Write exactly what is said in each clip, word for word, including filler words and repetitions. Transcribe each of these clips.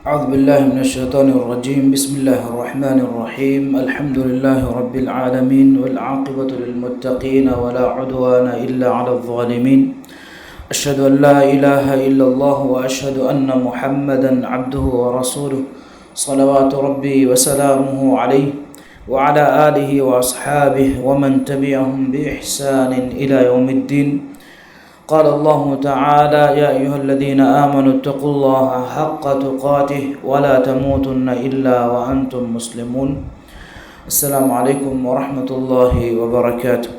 أعوذ بالله من الشيطان الرجيم. بسم الله الرحمن الرحيم. الحمد لله رب العالمين، والعاقبة للمتقين، ولا عدوان إلا على الظالمين. أشهد أن لا إله إلا الله، وأشهد أن محمدا عبده ورسوله، صلوات ربي وسلامه عليه، وعلى آله وأصحابه ومن تبعهم بإحسان إلى يوم الدين. قال الله تعالى: يا أيها الذين آمنوا اتقوا الله حق تقاته ولا تموتن إلا وأنتم مسلمون. السلام عليكم ورحمة الله وبركاته.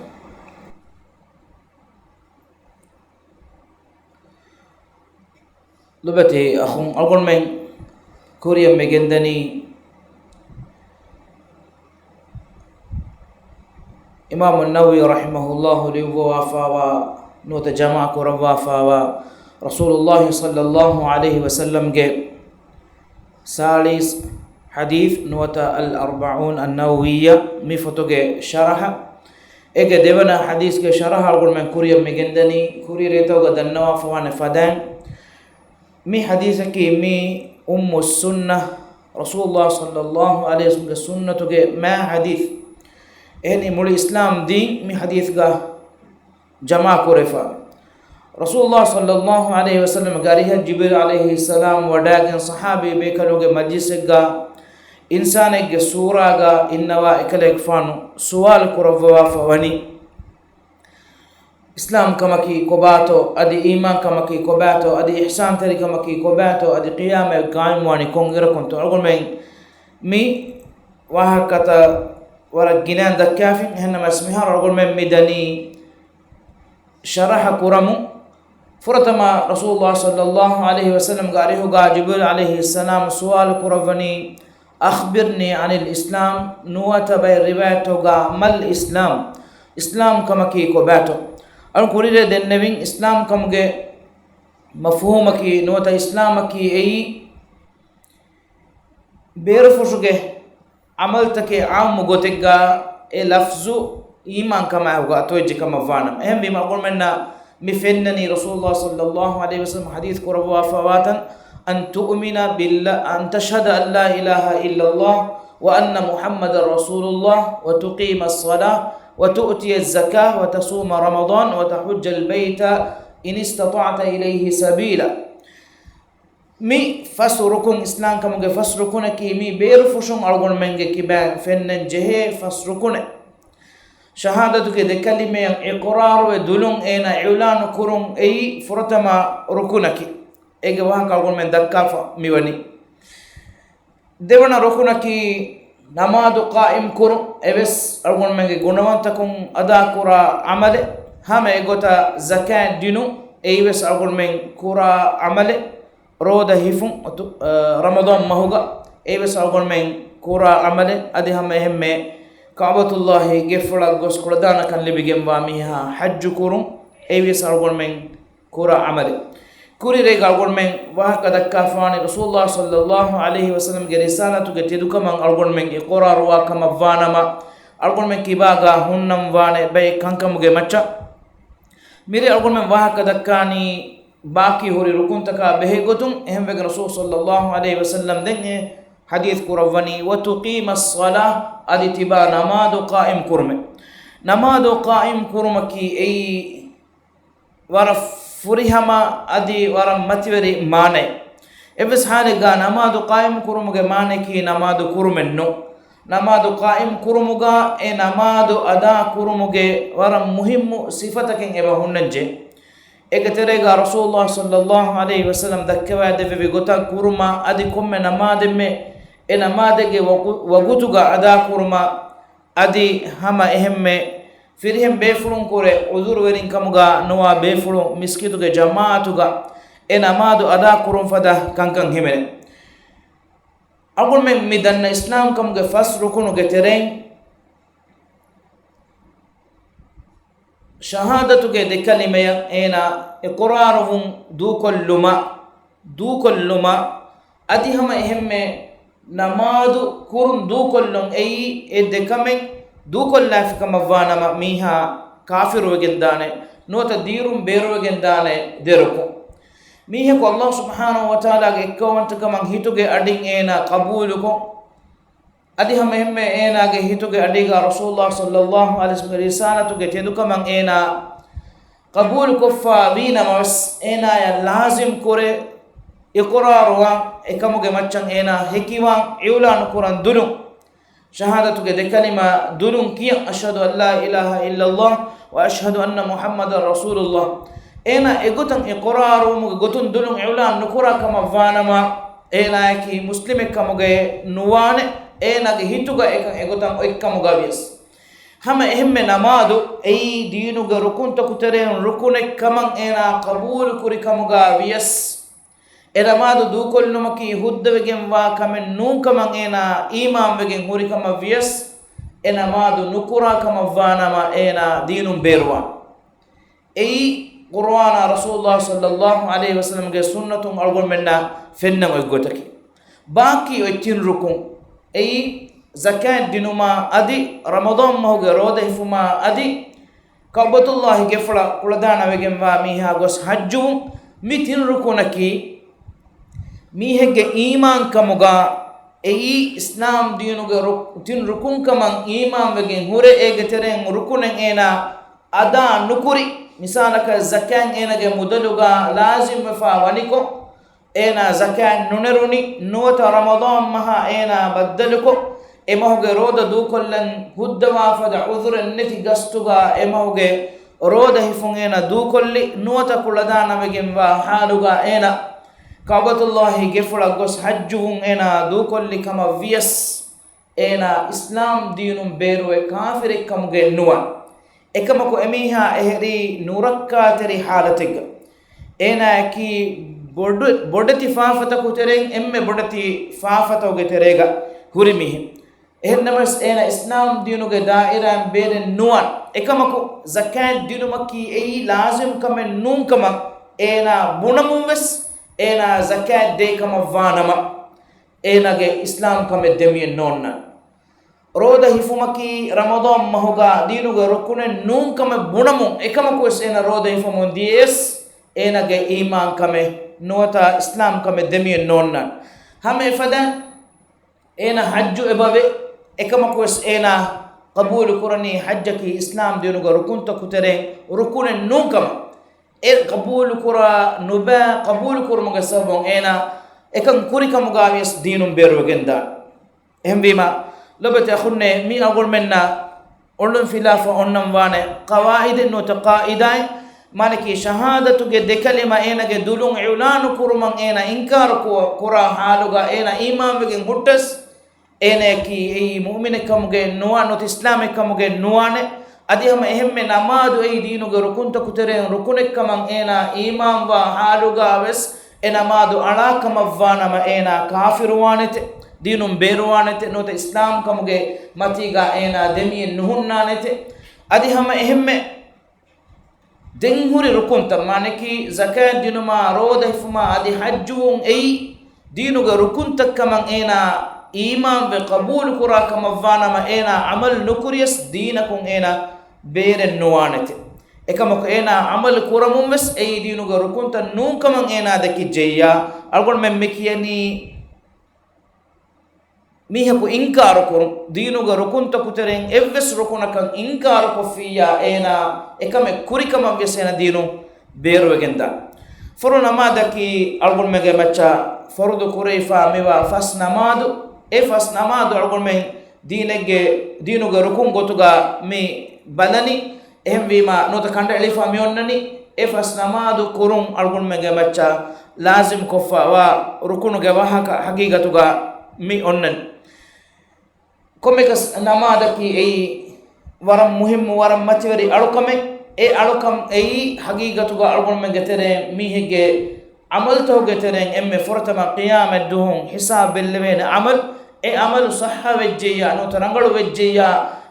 ލޮބުވެތި އަޚުން، އަޅުގަނޑުމެން ކުރިއަށް މި ގެންދަނީ އިމާމު ނަވަވީ ރަޙިމަހުﷲ ލިޔުއްވަވާފާވާ ނުވަތަ ޖަމާ ކުރައްވާފާވާ ރަސޫލުﷲ ޞައްލަﷲ ޢަލައިހި ވަސައްލަމްގެ ސާޅީސް ޙަދީޘް ނުވަތަ އަލް އަރްބަޢޫން އައްނަވަވިއްޔާ މި ފޮތުގެ ޝަރަޙަ. އޭގެ ދެވަނަ ޙަދީޘްގެ ޝަރަޙަ އަޅުގަނޑުމެން ކުރިއަށް މި ގެންދަނީ، ކުރީ ރޭތަކުގަ ދަންނަވާފަވާނެ ފަދައިން. މި ޙަދީޘަކީ މީ އުއްމުއް ސުންނަ، ރަސޫލުﷲ ޞައްލަﷲ ޢަލައިހި ވަސައްލަމްގެ ސުންނަތުގެ މާތް ޙަދީޘް. އެހެނީ މުޅި އިސްލާމް ދީން މި ޙަދީޘްގަ ޖަމާ ކުރެފަ. ރަސޫލުﷲ ޞައްލަﷲ ޢަލައިހި ވަސައްލަމްގެ އަރިހަށް ޖިބްރީލް ޢަލައިހިއްސަލާމް ވަޑައިގެން ޞަޙާބީ ބޭކަލުންގެ މަޖްލިސެއްގަ އިންސާނެއްގެ ސޫރާގަ އިންނަވާ އެކަލޭގެފާނު ސުވާލު ކުރައްވަވާފަ ވަނީ، އިސްލާމް ކަމަކީ ކޮބާތޯ؟ އަދި އީމާން ކަމަކީ ކޮބާތޯ؟ އަދި އިޙްސާންތެރިކަމަކީ ކޮބާތޯ؟ އަދި ޤިޔާމަތް ޤާއިމްވާނީ ކޮންއިރަކުންތޯ؟ އަޅުގަނޑުމެން މި ވާހަކަތައް ވަރަށް ގިނައިން ދައްކާފިން. އެހެންނަމަވެސް މިހާރު އަޅުގަނޑުމެން މި ދަނީ ޝަރަޙަ ކުރަމުން. ފުރަތަމަ ރަސޫލުﷲ ޞައްލަﷲ ޢަލައިހި ވަސައްލަމްގެ އަރިހުގަ ޖިބްރީލް ޢަލައިހިއްސަލާމް ސުވާލު ކުރައްވަނީ، "أخبرني عن الإسلام"، ނުވަތަ ބައެއް ރިވާޔަތްތަކުގަ "ما الإسلام"، އިސްލާމް ކަމަކީ ކޮބާތޯ؟ އަޅު ކުރިރޭ ދެންނެވިން އިސްލާމް ކަމުގެ މަފްހޫމަކީ ނުވަތަ އިސްލާމަކީ އެއީ ބޭރުފުށުގެ ޢަމަލުތަކެއް ޢާއްމު ގޮތެއްގަ އެ ލަފްޒު އީމާން ކަމާއެކުގަ އަތުވެއްޖެ ކަމަށް ވާނަމަ. އެހެންވީމަ އަޅުގަނޑުމެންނަށް މި ފެންނަނީ ރަސޫލުﷲ ޞައްލަﷲ ޢަލައިހި ވަސައްލަމް ޙަދީޘް ކުރައްވާފަވާތަން، "أن تؤمن بالله، أن تشهد أن لا إله إلا الله وأن محمدا رسول الله وتقيم الصلاة وتؤتي الزكاة وتصوم رمضان وتحج البيت إن استطعت إليه سبيلا." މި ފަސް ރުކުން، އިސްލާމް ކަމުގެ ފަސް ރުކުނަކީ މި ބޭރުފުށުން އަޅުގަނޑުމެންގެ ކިބައިން ފެންނަން ޖެހޭ ފަސް ރުކުނެއް. ޝަހާދަތުގެ ދެ ކަލިމަޔަށް އިޤްރާރުވެ ދުލުން އޭނާ އިޢުލާނު ކުރުން އެއީ ފުރަތަމަ ރުކުނަކީ. އޭގެ ވާހަކަ އަޅުގަނޑުމެން ދައްކާފަ މިވަނީ. ދެވަނަ ރުކުނަކީ ނަމާދު ޤާއިމް ކުރުން. އެވެސް އަޅުގަނޑުމެންގެ ގުނަވަންތަކުން އަދާކުރާ ޢަމަލެއް. ހަމަ އެގޮތަށް ޒަކާތް ދިނުން. އެއީވެސް އަޅުގަނޑުމެން ކުރާ ޢަމަލެއް. ރޯދަ ހިފުން، އަ، ރަމަޟާން މަހުގަ އެއީވެސް އަޅުގަނޑުމެން ކުރާ ޢަމަލެއް. އަދި ހަމަ އެހެންމެ ކަޢުބަތުﷲ ގެފުޅަށް ގޮސް ކުޅަދާނަކަން ލިބިގެންވާ މީހާ ޙައްޖު ކުރުން. އެއީވެސް އަޅުގަނޑުމެން ކުރާ ޢަމަލެއް. ކުރި ރޭގަ އަޅުގަނޑުމެން ވާހަކަ ދައްކާފާނެ ރަސޫލުﷲ ޞައްލަﷲ ޢަލައިހި ވަސައްލަމްގެ ރިސާލަތުގެ ތެދުކަމަށް އަޅުގަނޑުމެން އިޤުރާރުވާ ކަމަށް ވާނަމަ، އަޅުގަނޑުމެން ކިބާގަ ހުންނަން ވާނެ ބައެއް ކަންކަމުގެ މައްޗަށް. މިރޭ އަޅުގަނޑުމެން ވާހަކަ ދައްކާނީ ބާކީ ހުރި ރުކުންތަކާ ބެހޭ ގޮތުން. އެހެންވެގެން ރަސޫލު ޞައްލަﷲ ޢަލައިހި ވަސައްލަމް ދެން އެ ޙަދީޘް ކުރައްވަނީ، "وتقيم الصلاة"، އަދި ތިބާ ނަމާދު ޤާއިމް ކުރުމެއް. ނަމާދު ޤާއިމް ކުރުމަކީ އެއީ ވަރަށް ފުރިހަމަ އަދި ވަރަށް މަތިވެރި މާނައެއް. އެއްވެސް ޙާލެއްގަ ނަމާދު ޤާއިމް ކުރުމުގެ މާނައަކީ ނަމާދު ކުރުމެއް ނޫން. ނަމާދު ޤާއިމް ކުރުމުގަ އެ ނަމާދު އަދާ ކުރުމުގެ ވަރަށް މުހިއްމު ސިފަތަކެއް އެބަ ހުންނަންޖެ. އޭގެ ތެރޭގަ ރަސޫލުﷲ ޞައްލަﷲ ޢަލައިހި ވަސައްލަމް ދައްކަވައިދެއްވެވި ގޮތަށް ކުރުމަށް އަދި ކޮންމެ ނަމާދެއްމެ އެ ނަމާދެއްގެ ވަގު-، ވަގުތުގަ އަދާ ކުރުމަށް އަދި ހަމަ އެހެންމެ ފިރިހެން ބޭފުޅުން ކުރެ ޢުޛުރުވެރިން ކަމުގަ ނުވާ ބޭފުޅުން މިސްކިތުގެ ޖަމާޢަތުގަ އެ ނަމާދު އަދާ ކުރުން ފަދަ ކަންކަން ހިމެނެ. އަޅުގަނޑުމެން މި ދަންނަ އިސްލާމް ކަމުގެ ފަސް ރުކުނުގެ ތެރެއިން ޝަހާދަތުގެ ދެ ކަލިމަޔަށް އޭނާ އިޤުރާރުވުން ދޫކޮށްލުމަށް، ދޫކޮށްލުމަށް އަދި ހަމަ އެހެންމެ ނަމާދު ކުރުން ދޫކޮށްލުން އެއީ އެ ދެ ކަމެއް ދޫކޮށްލާފި ކަމަށްވާ ނަމަ މީހާ ކާފިރުވެގެންދާނެ، ނުވަތަ ދީނުން ބޭރުވެގެންދާނެ ދެ ރުކުން. މީހަކު ﷲ ސުބްޙާނަހޫ ވަތަޢާލާގެ އެއްކައުވަންތަކަމަށް ހިތުގެ އަޑިން އޭނާ ޤަބޫލުކޮށް، އަދި ހަމައެހެންމެ އޭނާގެ ހިތުގެ އަޑީގަ ރަސޫލުﷲ ޞައްލައްލާހު ޢަލައިހި ވަސައްލަމްގެ ރިސާލަތުގެ ތެދުކަމަށް އޭނާ ޤަބޫލުކޮށްފަ ވީނަމަވެސް، އޭނާޔަށް ލާޒިމް ކުރޭ، އިޤްރާރުވާން، އެކަމުގެ މައްޗަށް އޭނާ ހެކިވާން، އިޢުލާނު ކުރަން ދުލުން. ޝަހާދަތުގެ ދެކަލިމާ ދުލުން ކިޔަން، أشهد أن لا إله إلا الله وأشهد أن محمدا رسول الله. އޭނާ އެގޮތަށް އިޤްރާރުވުމުގެ ގޮތުން ދުލުން އިޢުލާން ނުކުރާ ކަމަށް ވާނަމަ، އޭނާޔަކީ މުސްލިމެއް ކަމުގައެއް ނުވާނެ، އޭނާގެ ހިތުގަ އެކަން އެގޮތަށް އޮތް ކަމުގަ ވިޔަސް. ހަމަ އެހެންމެ ނަމާދު އެއީ ދީނުގެ ރުކުންތަކު ތެރެއިން ރުކުނެއް ކަމަށް އޭނާ ޤަބޫލު ކުރި ކަމުގަ ވިޔަސް، އެ ނަމާދު ދޫކޮށްލުމަކީ ހުއްދަވެގެންވާ ކަމެއް ނޫންކަމަށް އޭނާ އީމާންވެގެން ހުރިކަމަށް ވިޔަސް، އެ ނަމާދު ނުކުރާ ކަމަށް ވާނަމަ އޭނާ ދީނުން ބޭރުވާން. އެއީ ޤުރުއާނާ ރަސޫލުﷲ ޞައްލައްލާހު ޢަލައިހި ވަސައްލަމްގެ ސުންނަތުން އަޅުގަނޑުމެންނަށް ފެންނަން އޮތް ގޮތަކީ. ބާކީ އޮތް ތިން ރުކުން، އެއީ ޒަކާތް ދިނުމާ އަދި ރަމަޟާން މަހުގެ ރޯދަ ހިފުމާ އަދި ކަޢުބަތުﷲ ގެފުޅަށް ކުޅަދާނަވެގެންވާ މީހާ ގޮސް ޙައްޖުވުން. މި ތިން ރުކުނަކީ މީހެއްގެ އީމާންކަމުގަ، އެއީ އިސްލާމް ދީނުގެ ރު-، ތިން ރުކުންކަމަށް އީމާންވެގެން ހުރެ، އޭގެ ތެރެއިން ރުކުނެއް އޭނާ އަދާ ނުކުރި، މިސާލަކަށް ޒަކާތް އޭނާގެ މުދަލުގަ ލާޒިމްވެފަ ވަނިކޮށް، އޭނާ ޒަކާތް ނުނެރުނި، ނުވަތަ ރަމަޟާން މަހާ އޭނާ ބައްދަލުކޮށް، އެ މަހުގެ ރޯދަ ދޫކޮށްލަން ހުއްދަވާފަދަ ޢުޛުރެއް ނެތި ގަސްތުގަ އެ މަހުގެ ރޯދަ ހިފުން އޭނާ ދޫކޮށްލި، ނުވަތަ ކުޅަދާނަވެގެންވާ ޙާލުގަ އޭނާ ކަޢުބަތުﷲ ގެފުޅަށް ގޮސް ޙައްޖުވުން އޭނާ ދޫކޮށްލި ކަމަށް ވިޔަސް، އޭނާ އިސްލާމް ދީނުން ބޭރުވެ ކާފިރެއްކަމުގައެއް ނުވާން. އެކަމަކު އެމީހާ އެހެރީ ނުރައްކާތެރި ޙާލަތެއްގަ. އޭނާއަކީ ބޮޑު-، ބޮޑެތި ފާފަތަކު ތެރެއިން އެންމެ ބޮޑެތި ފާފަތަކުގެ ތެރޭގަ ހުރި މީހެއް. އެހެންނަމަވެސް އޭނާ އިސްލާމް ދީނުގެ ދާއިރާއިން ބޭރެއް ނުވާން. އެކަމަކު ޒަކާތް ދިނުމަކީ އެއީ ލާޒިމް ކަމެއް ނޫންކަމަށް އޭނާ ބުނަމުން ވެސް، އޭނާ ޒަކާތް ދޭ ކަމަށް ވާނަމަ، އޭނާގެ އިސްލާމް ކަމެއް ދެމިއެއް ނޯންނާން. ރޯދަ ހިފުމަކީ ރަމަޟާން މަހުގަ ދީނުގެ ރުކުނެއް ނޫން ކަމެއް ބުނަމުން، އެކަމަކުވެސް އޭނަ ރޯދަ ހިފަމުން ދިޔަޔަސް، އޭނަގެ އީމާން ކަމެއް ނުވަތަ އިސްލާމް ކަމެއް ދެމިއެއް ނޯންނާން. ހަމަ އެފަދަ އޭނަ ޙައްޖު އެބަވޭ، އެކަމަކުވެސް އޭނާ ޤަބޫލު ކުރަނީ ޙައްޖަކީ އިސްލާމް ދީނުގެ ރުކުންތަކު ތެރެއިން ރުކުނެއް ނޫން ކަމަށް. އެ ޤަބޫލު ކުރާ ނުބައި، ޤަބޫލު ކުރުމުގެ ސަބަބުން އޭނާ އެކަން ކުރި ކަމުގަ ވިޔަސް ދީނުން ބޭރުވެގެންދާނެ. އެހެންވީމަ، ލޮބުވެތި އަޚުންނޭ، މީ އަޅުގަނޑުމެންނަށް އޮންނަން ފިލާފަ އޮންނަން ވާނެ ޤަވާއިދެއް ނުވަތަ ޤާއިދާއެއް، މާނައަކީ ޝަހާދަތުގެ ދެކަލިމަ އޭނަގެ ދުލުން އިޢުލާނު ކުރުމަށް އޭނަ އިންކާރު ކު-، ކުރާ ޙާލުގަ އޭނަ އީމާންވެގެން ހުއްޓަސް، އޭނައަކީ އެއީ މުއުމިނެއް ކަމުގެ ނުވާ، ނުވަތަ އިސްލާމެއް ކަމުގެ ނުވާނެ. އަދި ހަމަ އެހެންމެ ނަމާދު އެއީ ދީނުގެ ރުކުންތަކު ތެރެއިން ރުކުނެއް ކަމަށް އޭނާ އީމާންވާ ޙާލުގަ ވެސް، އެ ނަމާދު އަޅާ ކަމަށް ވާނަމަ އޭނާ ކާފިރުވާނެތެ، ދީނުން ބޭރުވާނެތެ، ނުވަތަ އިސްލާމް ކަމުގެ މަތީގަ އޭނާ ދެމިއެއް ނުހުންނާނެތެ. އަދި ހަމަ އެހެންމެ ދެން ހުރި ރުކުންތައް، މާނައަކީ ޒަކާތް ދިނުމާ، ރޯދަ ހިފުމާ އަދި ޙައްޖުވުން އެއީ ދީނުގެ ރުކުންތައް ކަމަށް އޭނާ އީމާންވެ ޤަބޫލު ކުރާ ކަމަށް ވާނަމަ، އޭނާ ޢަމަލު ނުކުރިޔަސް ދީނަކުން އޭނާ ބޭރެއް ނުވާނެތެ. އެކަމަކު އޭނާ ޢަމަލު ކުރަމުން ވެސް އެއީ ދީނުގެ ރުކުންތައް ނޫން ކަމަށް އޭނާ ދެކިއްޖެއްޔާ، އަޅުގަނޑުމެން މި ކިޔަނީ މީހަކު އިންކާރު ކުރުން، ދީނުގެ ރުކުންތަކު ތެރެއިން އެއްވެސް ރުކުނަކަށް އިންކާރު ކޮށްފިއްޔާ، އޭނާ އެކަމެއް ކުރި ކަމަށް ވިޔަސް އޭނަ ދީނު ބޭރުވެގެންދާނެ. ފަރުޟު ނަމާދަކީ އަޅުގަނޑުމެންގެ މައްޗަށް ފަރުޟު ކުރެވިފާ މިވާ ފަސް ނަމާދު. އެ ފަސް ނަމާދު އަޅުގަނޑުމެން ދީނެއްގެ، ދީނުގެ ރުކުން ގޮތުގަ މި ބަލަނީ. އެހެންވީމާ، ނުވަތަ ކަނޑައެޅިފަ މި އޮންނަނީ، އެ ފަސް ނަމާދު ކުރުން އަޅުގަނޑުމެންގެ މައްޗަށް ލާޒިމް ކޮށްފަ ވާ ރުކުނުގެ ވާހަކަ ހަގީގަތުގަ މި އޮންނަނީ. ކޮންމެއަކަސް ނަމާދަކީ އެއީ ވަރަށް މުހިއްމު، ވަރަށް މަތިވެރި އަޅުކަމެއް. އެ އަޅުކަމް އެއީ ހަގީގަތުގަ އަޅުގަނޑުމެންގެ ތެރޭ މީހެއްގެ ޢަމަލުތަކުގެ ތެރެއިން އެންމެ ފުރަތަމަ ޤިޔާމަތްދުވަހު ހިސާބު ބެއްލެވޭނެ ޢަމަލު، އެ ޢަމަލު ޞައްޙަ ވެއްޖެއްޔާ ނުވަތަ ރަނގަޅު ވެއްޖެއްޔާ،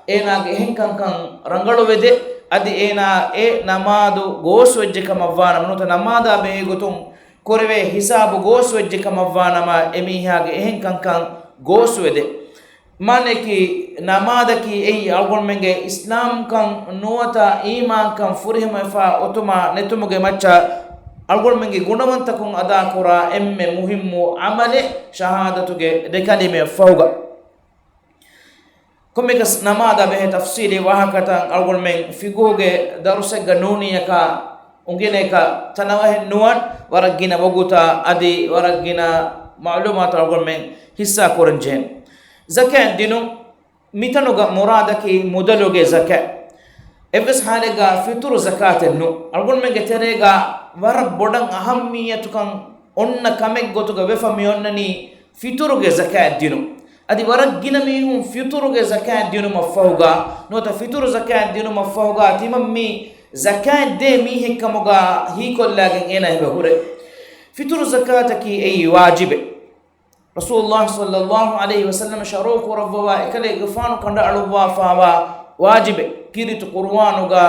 އޭނާގެ އެހެން ކަންކަން ރަނގަޅު ވެދޭ، އަދި އޭނާ އެ ނަމާދު ގޯސް ވެއްޖެ ކަމަށް ވާނަމަ، ނުވަތަ ނަމާދާ ބެހޭ ގޮތުން ކުރެވޭ ހިސާބު ގޯސް ވެއްޖެ ކަމަށް ވާނަމަ، އެ މީހާގެ އެހެން ކަންކަން ގޯސް ވެދޭ. މާނައަކީ، ނަމާދަކީ އެއީ އަޅުގަނޑުމެންގެ އިސްލާމްކަން ނުވަތަ އީމާންކަން ފުރިހަމަވެފަ އޮތުމާ ނެތުމުގެ މައްޗަށް އަޅުގަނޑުމެންގެ ގުނަވަންތަކުން އަދާކުރާ އެންމެ މުހިއްމު ޢަމަލެއް ޝަހާދަތުގެ ދެ ކަލިމައަށްފަހުގަ. ކޮންމެއަކަސް ނަމާދާ ބެހޭ ތަފްޞީލީ ވާހަކަތައް އަޅުގަނޑުމެން ފިޤުހުގެ ދަރުސެއްގަ ނޫނީއަކާ އުނގެނޭކަށް ތަނަވަހެއް ނުވާން، ވަރަށް ގިނަ ވަގުތާ އަދި ވަރަށް ގިނަ މަޢުލޫމާތު އަޅުގަނޑުމެން ޙިއްޞާ ކުރަން ޖެހެން. ޒަކާތް ދިނުން. މިތަނުގަ މުރާދަކީ މުދަލުގެ ޒަކާތް. އެއްވެސް ޙާލެއްގަ ފިޠުރު ޒަކާތެއް ނޫން. އަޅުގަނޑުމެންގެ ތެރޭގަ ވަރަށް ބޮޑަށް އަހައްމިއްޔަތުކަން އޮންނަ ކަމެއް ގޮތުގަ ވެފަ މި އޮންނަނީ ފިޠުރުގެ ޒަކާތް ދިނުން. އަދި ވަރަށް ގިނަ މީހުން ފިޠުރުގެ ޒަކާތް ދިނުމަށްފަހުގަ ނުވަތަ ފިޠުރު ޒަކާތް ދިނުމަށްފަހުގަ ތިމަން މީ ޒަކާތް ދޭ މީހެއްކަމުގަ ހީކޮށްލާގެން އޭނާ ހިބަ ހުރޭ. ފިޠުރު ޒަކާތަކީ އެއީ ވާޖިބެއް. ރަސޫލުﷲ ޞައްލަﷲ ޢަލައިހި ވަސައްލަމަ ޝަރުޢު ކުރައްވަވާ އެކަލޭގެފާނު ކަނޑައަޅުއްވާފާވާ ވާޖިބެއް. ކީރިތި ޤުރުއާނުގަ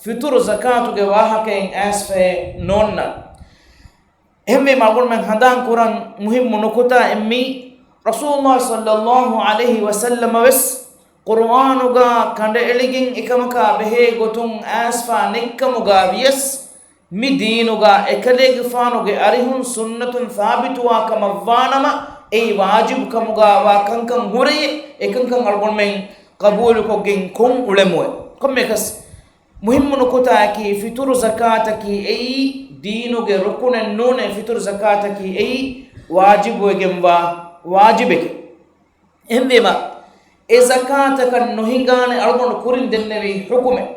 ފިޠުރު ޒަކާތުގެ ވާހަކައެއް އައިސްފައެއް ނޯންނާނެ. އެހެންވީމަ އަޅުގަނޑުމެން ހަނދާން ކުރަން މުހިއްމު ނުކުތާއެއް މީ، ރަސޫލުﷲ ޞައްލަﷲ ޢަލައިހި ވަސައްލަމަ ވެސް ޤުރުއާނުގަ ކަނޑައެޅިގެން އެކަމަކާ ބެހޭ ގޮތުން އައިސްފާ ނެތްކަމުގަ ވިޔަސް، މި ދީނުގަ އެކަލޭގެފާނުގެ އަރިހުން ސުންނަތުން ސާބިތުވާ ކަމަށްވާނަމަ، އެއީ ވާޖިބު ކަމުގަ ވާ ކަންކަން ހުރެޔޭ، އެކަންކަން އަޅުގަނޑުމެން ޤަބޫލުކޮށްގެން ކޮށް އުޅެމުއޭ. ކޮންމެއަކަސް މުހިއްމު ނުކުތާއަކީ، ފިޠުރު ޒަކާތަކީ އެއީ ދީނުގެ ރުކުނެއް ނޫނޭ، ފިޠުރު ޒަކާތަކީ އެއީ ވާޖިބުވެގެންވާ ވާޖިބެކޭ. އެހެންވީމަ، އެ ޒަކާތަކަށް ނުހިނގާނެ އަޅުގަނޑު ކުރިން ދެންނެވި ޙުކުމެއް.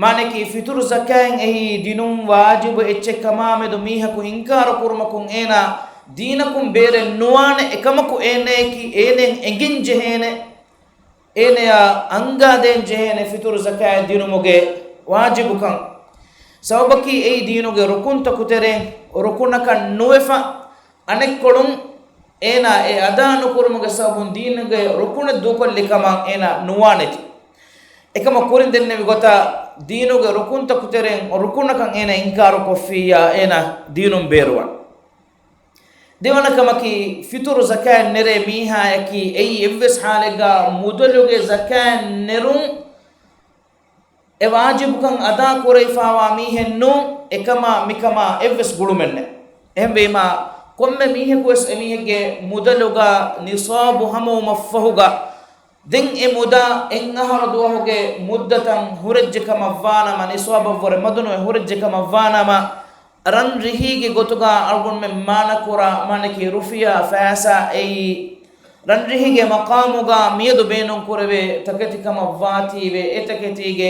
މާނައަކީ، ފިޠުރު ޒަކާތް އެހީ ދިނުން ވާޖިބު އެއްޗެއް ކަމާމެދު މީހަކު އިންކާރު ކުރުމަކުން އޭނާ ދީނަކުން ބޭރެއް ނުވާނެ، އެކަމަކު އޭނަޔަކީ އޭނައަށް އެނގެން ޖެހޭނެ، އޭނަޔާ އަންގާދޭން ޖެހޭނެ ފިޠުރު ޒަކާތް ދިނުމުގެ ވާޖިބުކަން. ސަބަބަކީ އެއީ ދީނުގެ ރުކުންތަކު ތެރެއިން ރުކުނަކަށް ނުވެފަ، އަނެއްކޮޅުން އޭނާ އެ އަދާ ނުކުރުމުގެ ސަބަބުން ދީނުގެ ރުކުނެއް ދޫކޮށްލި ކަމަށް އޭނާ ނުވާނެތީ. އެކަމަށް ކުރިން ދެންނެވި ގޮތަށް ދީނުގެ ރުކުންތަކު ތެރެއިން ރުކުނަކަށް އޭނާ އިންކާރު ކޮށްފިއްޔާ އޭނާ ދީނުން ބޭރުވާނެ. ދެވަނަ ކަމަކީ، ފިޠުރު ޒަކާތް ނެރޭ މީހާޔަކީ އެއީ އެއްވެސް ޙާލެއްގަ މުދަލުގެ ޒަކާތް ނެރުން އެ ވާޖިބުކަން އަދާ ކުރެވިފާވާ މީހެއް ނޫން، އެކަމާ މިކަމާ އެއްވެސް ގުޅުމެއް ނެތް. އެހެންވީމާ، ކޮންމެ މީހަކުވެސް އެމީހެއްގެ މުދަލުގަ ނިޞާބު ހަމަވުމަށްފަހުގަ، ދެން އެ މުދާ އެއް އަހަރު ދުވަހުގެ މުއްދަތަށް ހުރެއްޖެ ކަމަށްވާނަމަ، ނިޞާބަށްވުރެ މަދުނުވެ ހުރެއްޖެ ކަމަށްވާނަމަ، ރަން ރިހީގެ ގޮތުގަ އަޅުގަނޑުމެން މާނަކުރާ، މާނައަކީ ރުފިޔާ ފައިސާ އެއީ، ރަންރިހީގެ މަޤާމުގަ މިއަދު ބޭނުންކުރެވޭ ތަކެތި ކަމަށްވާތީވެ، އެ ތަކެތީގެ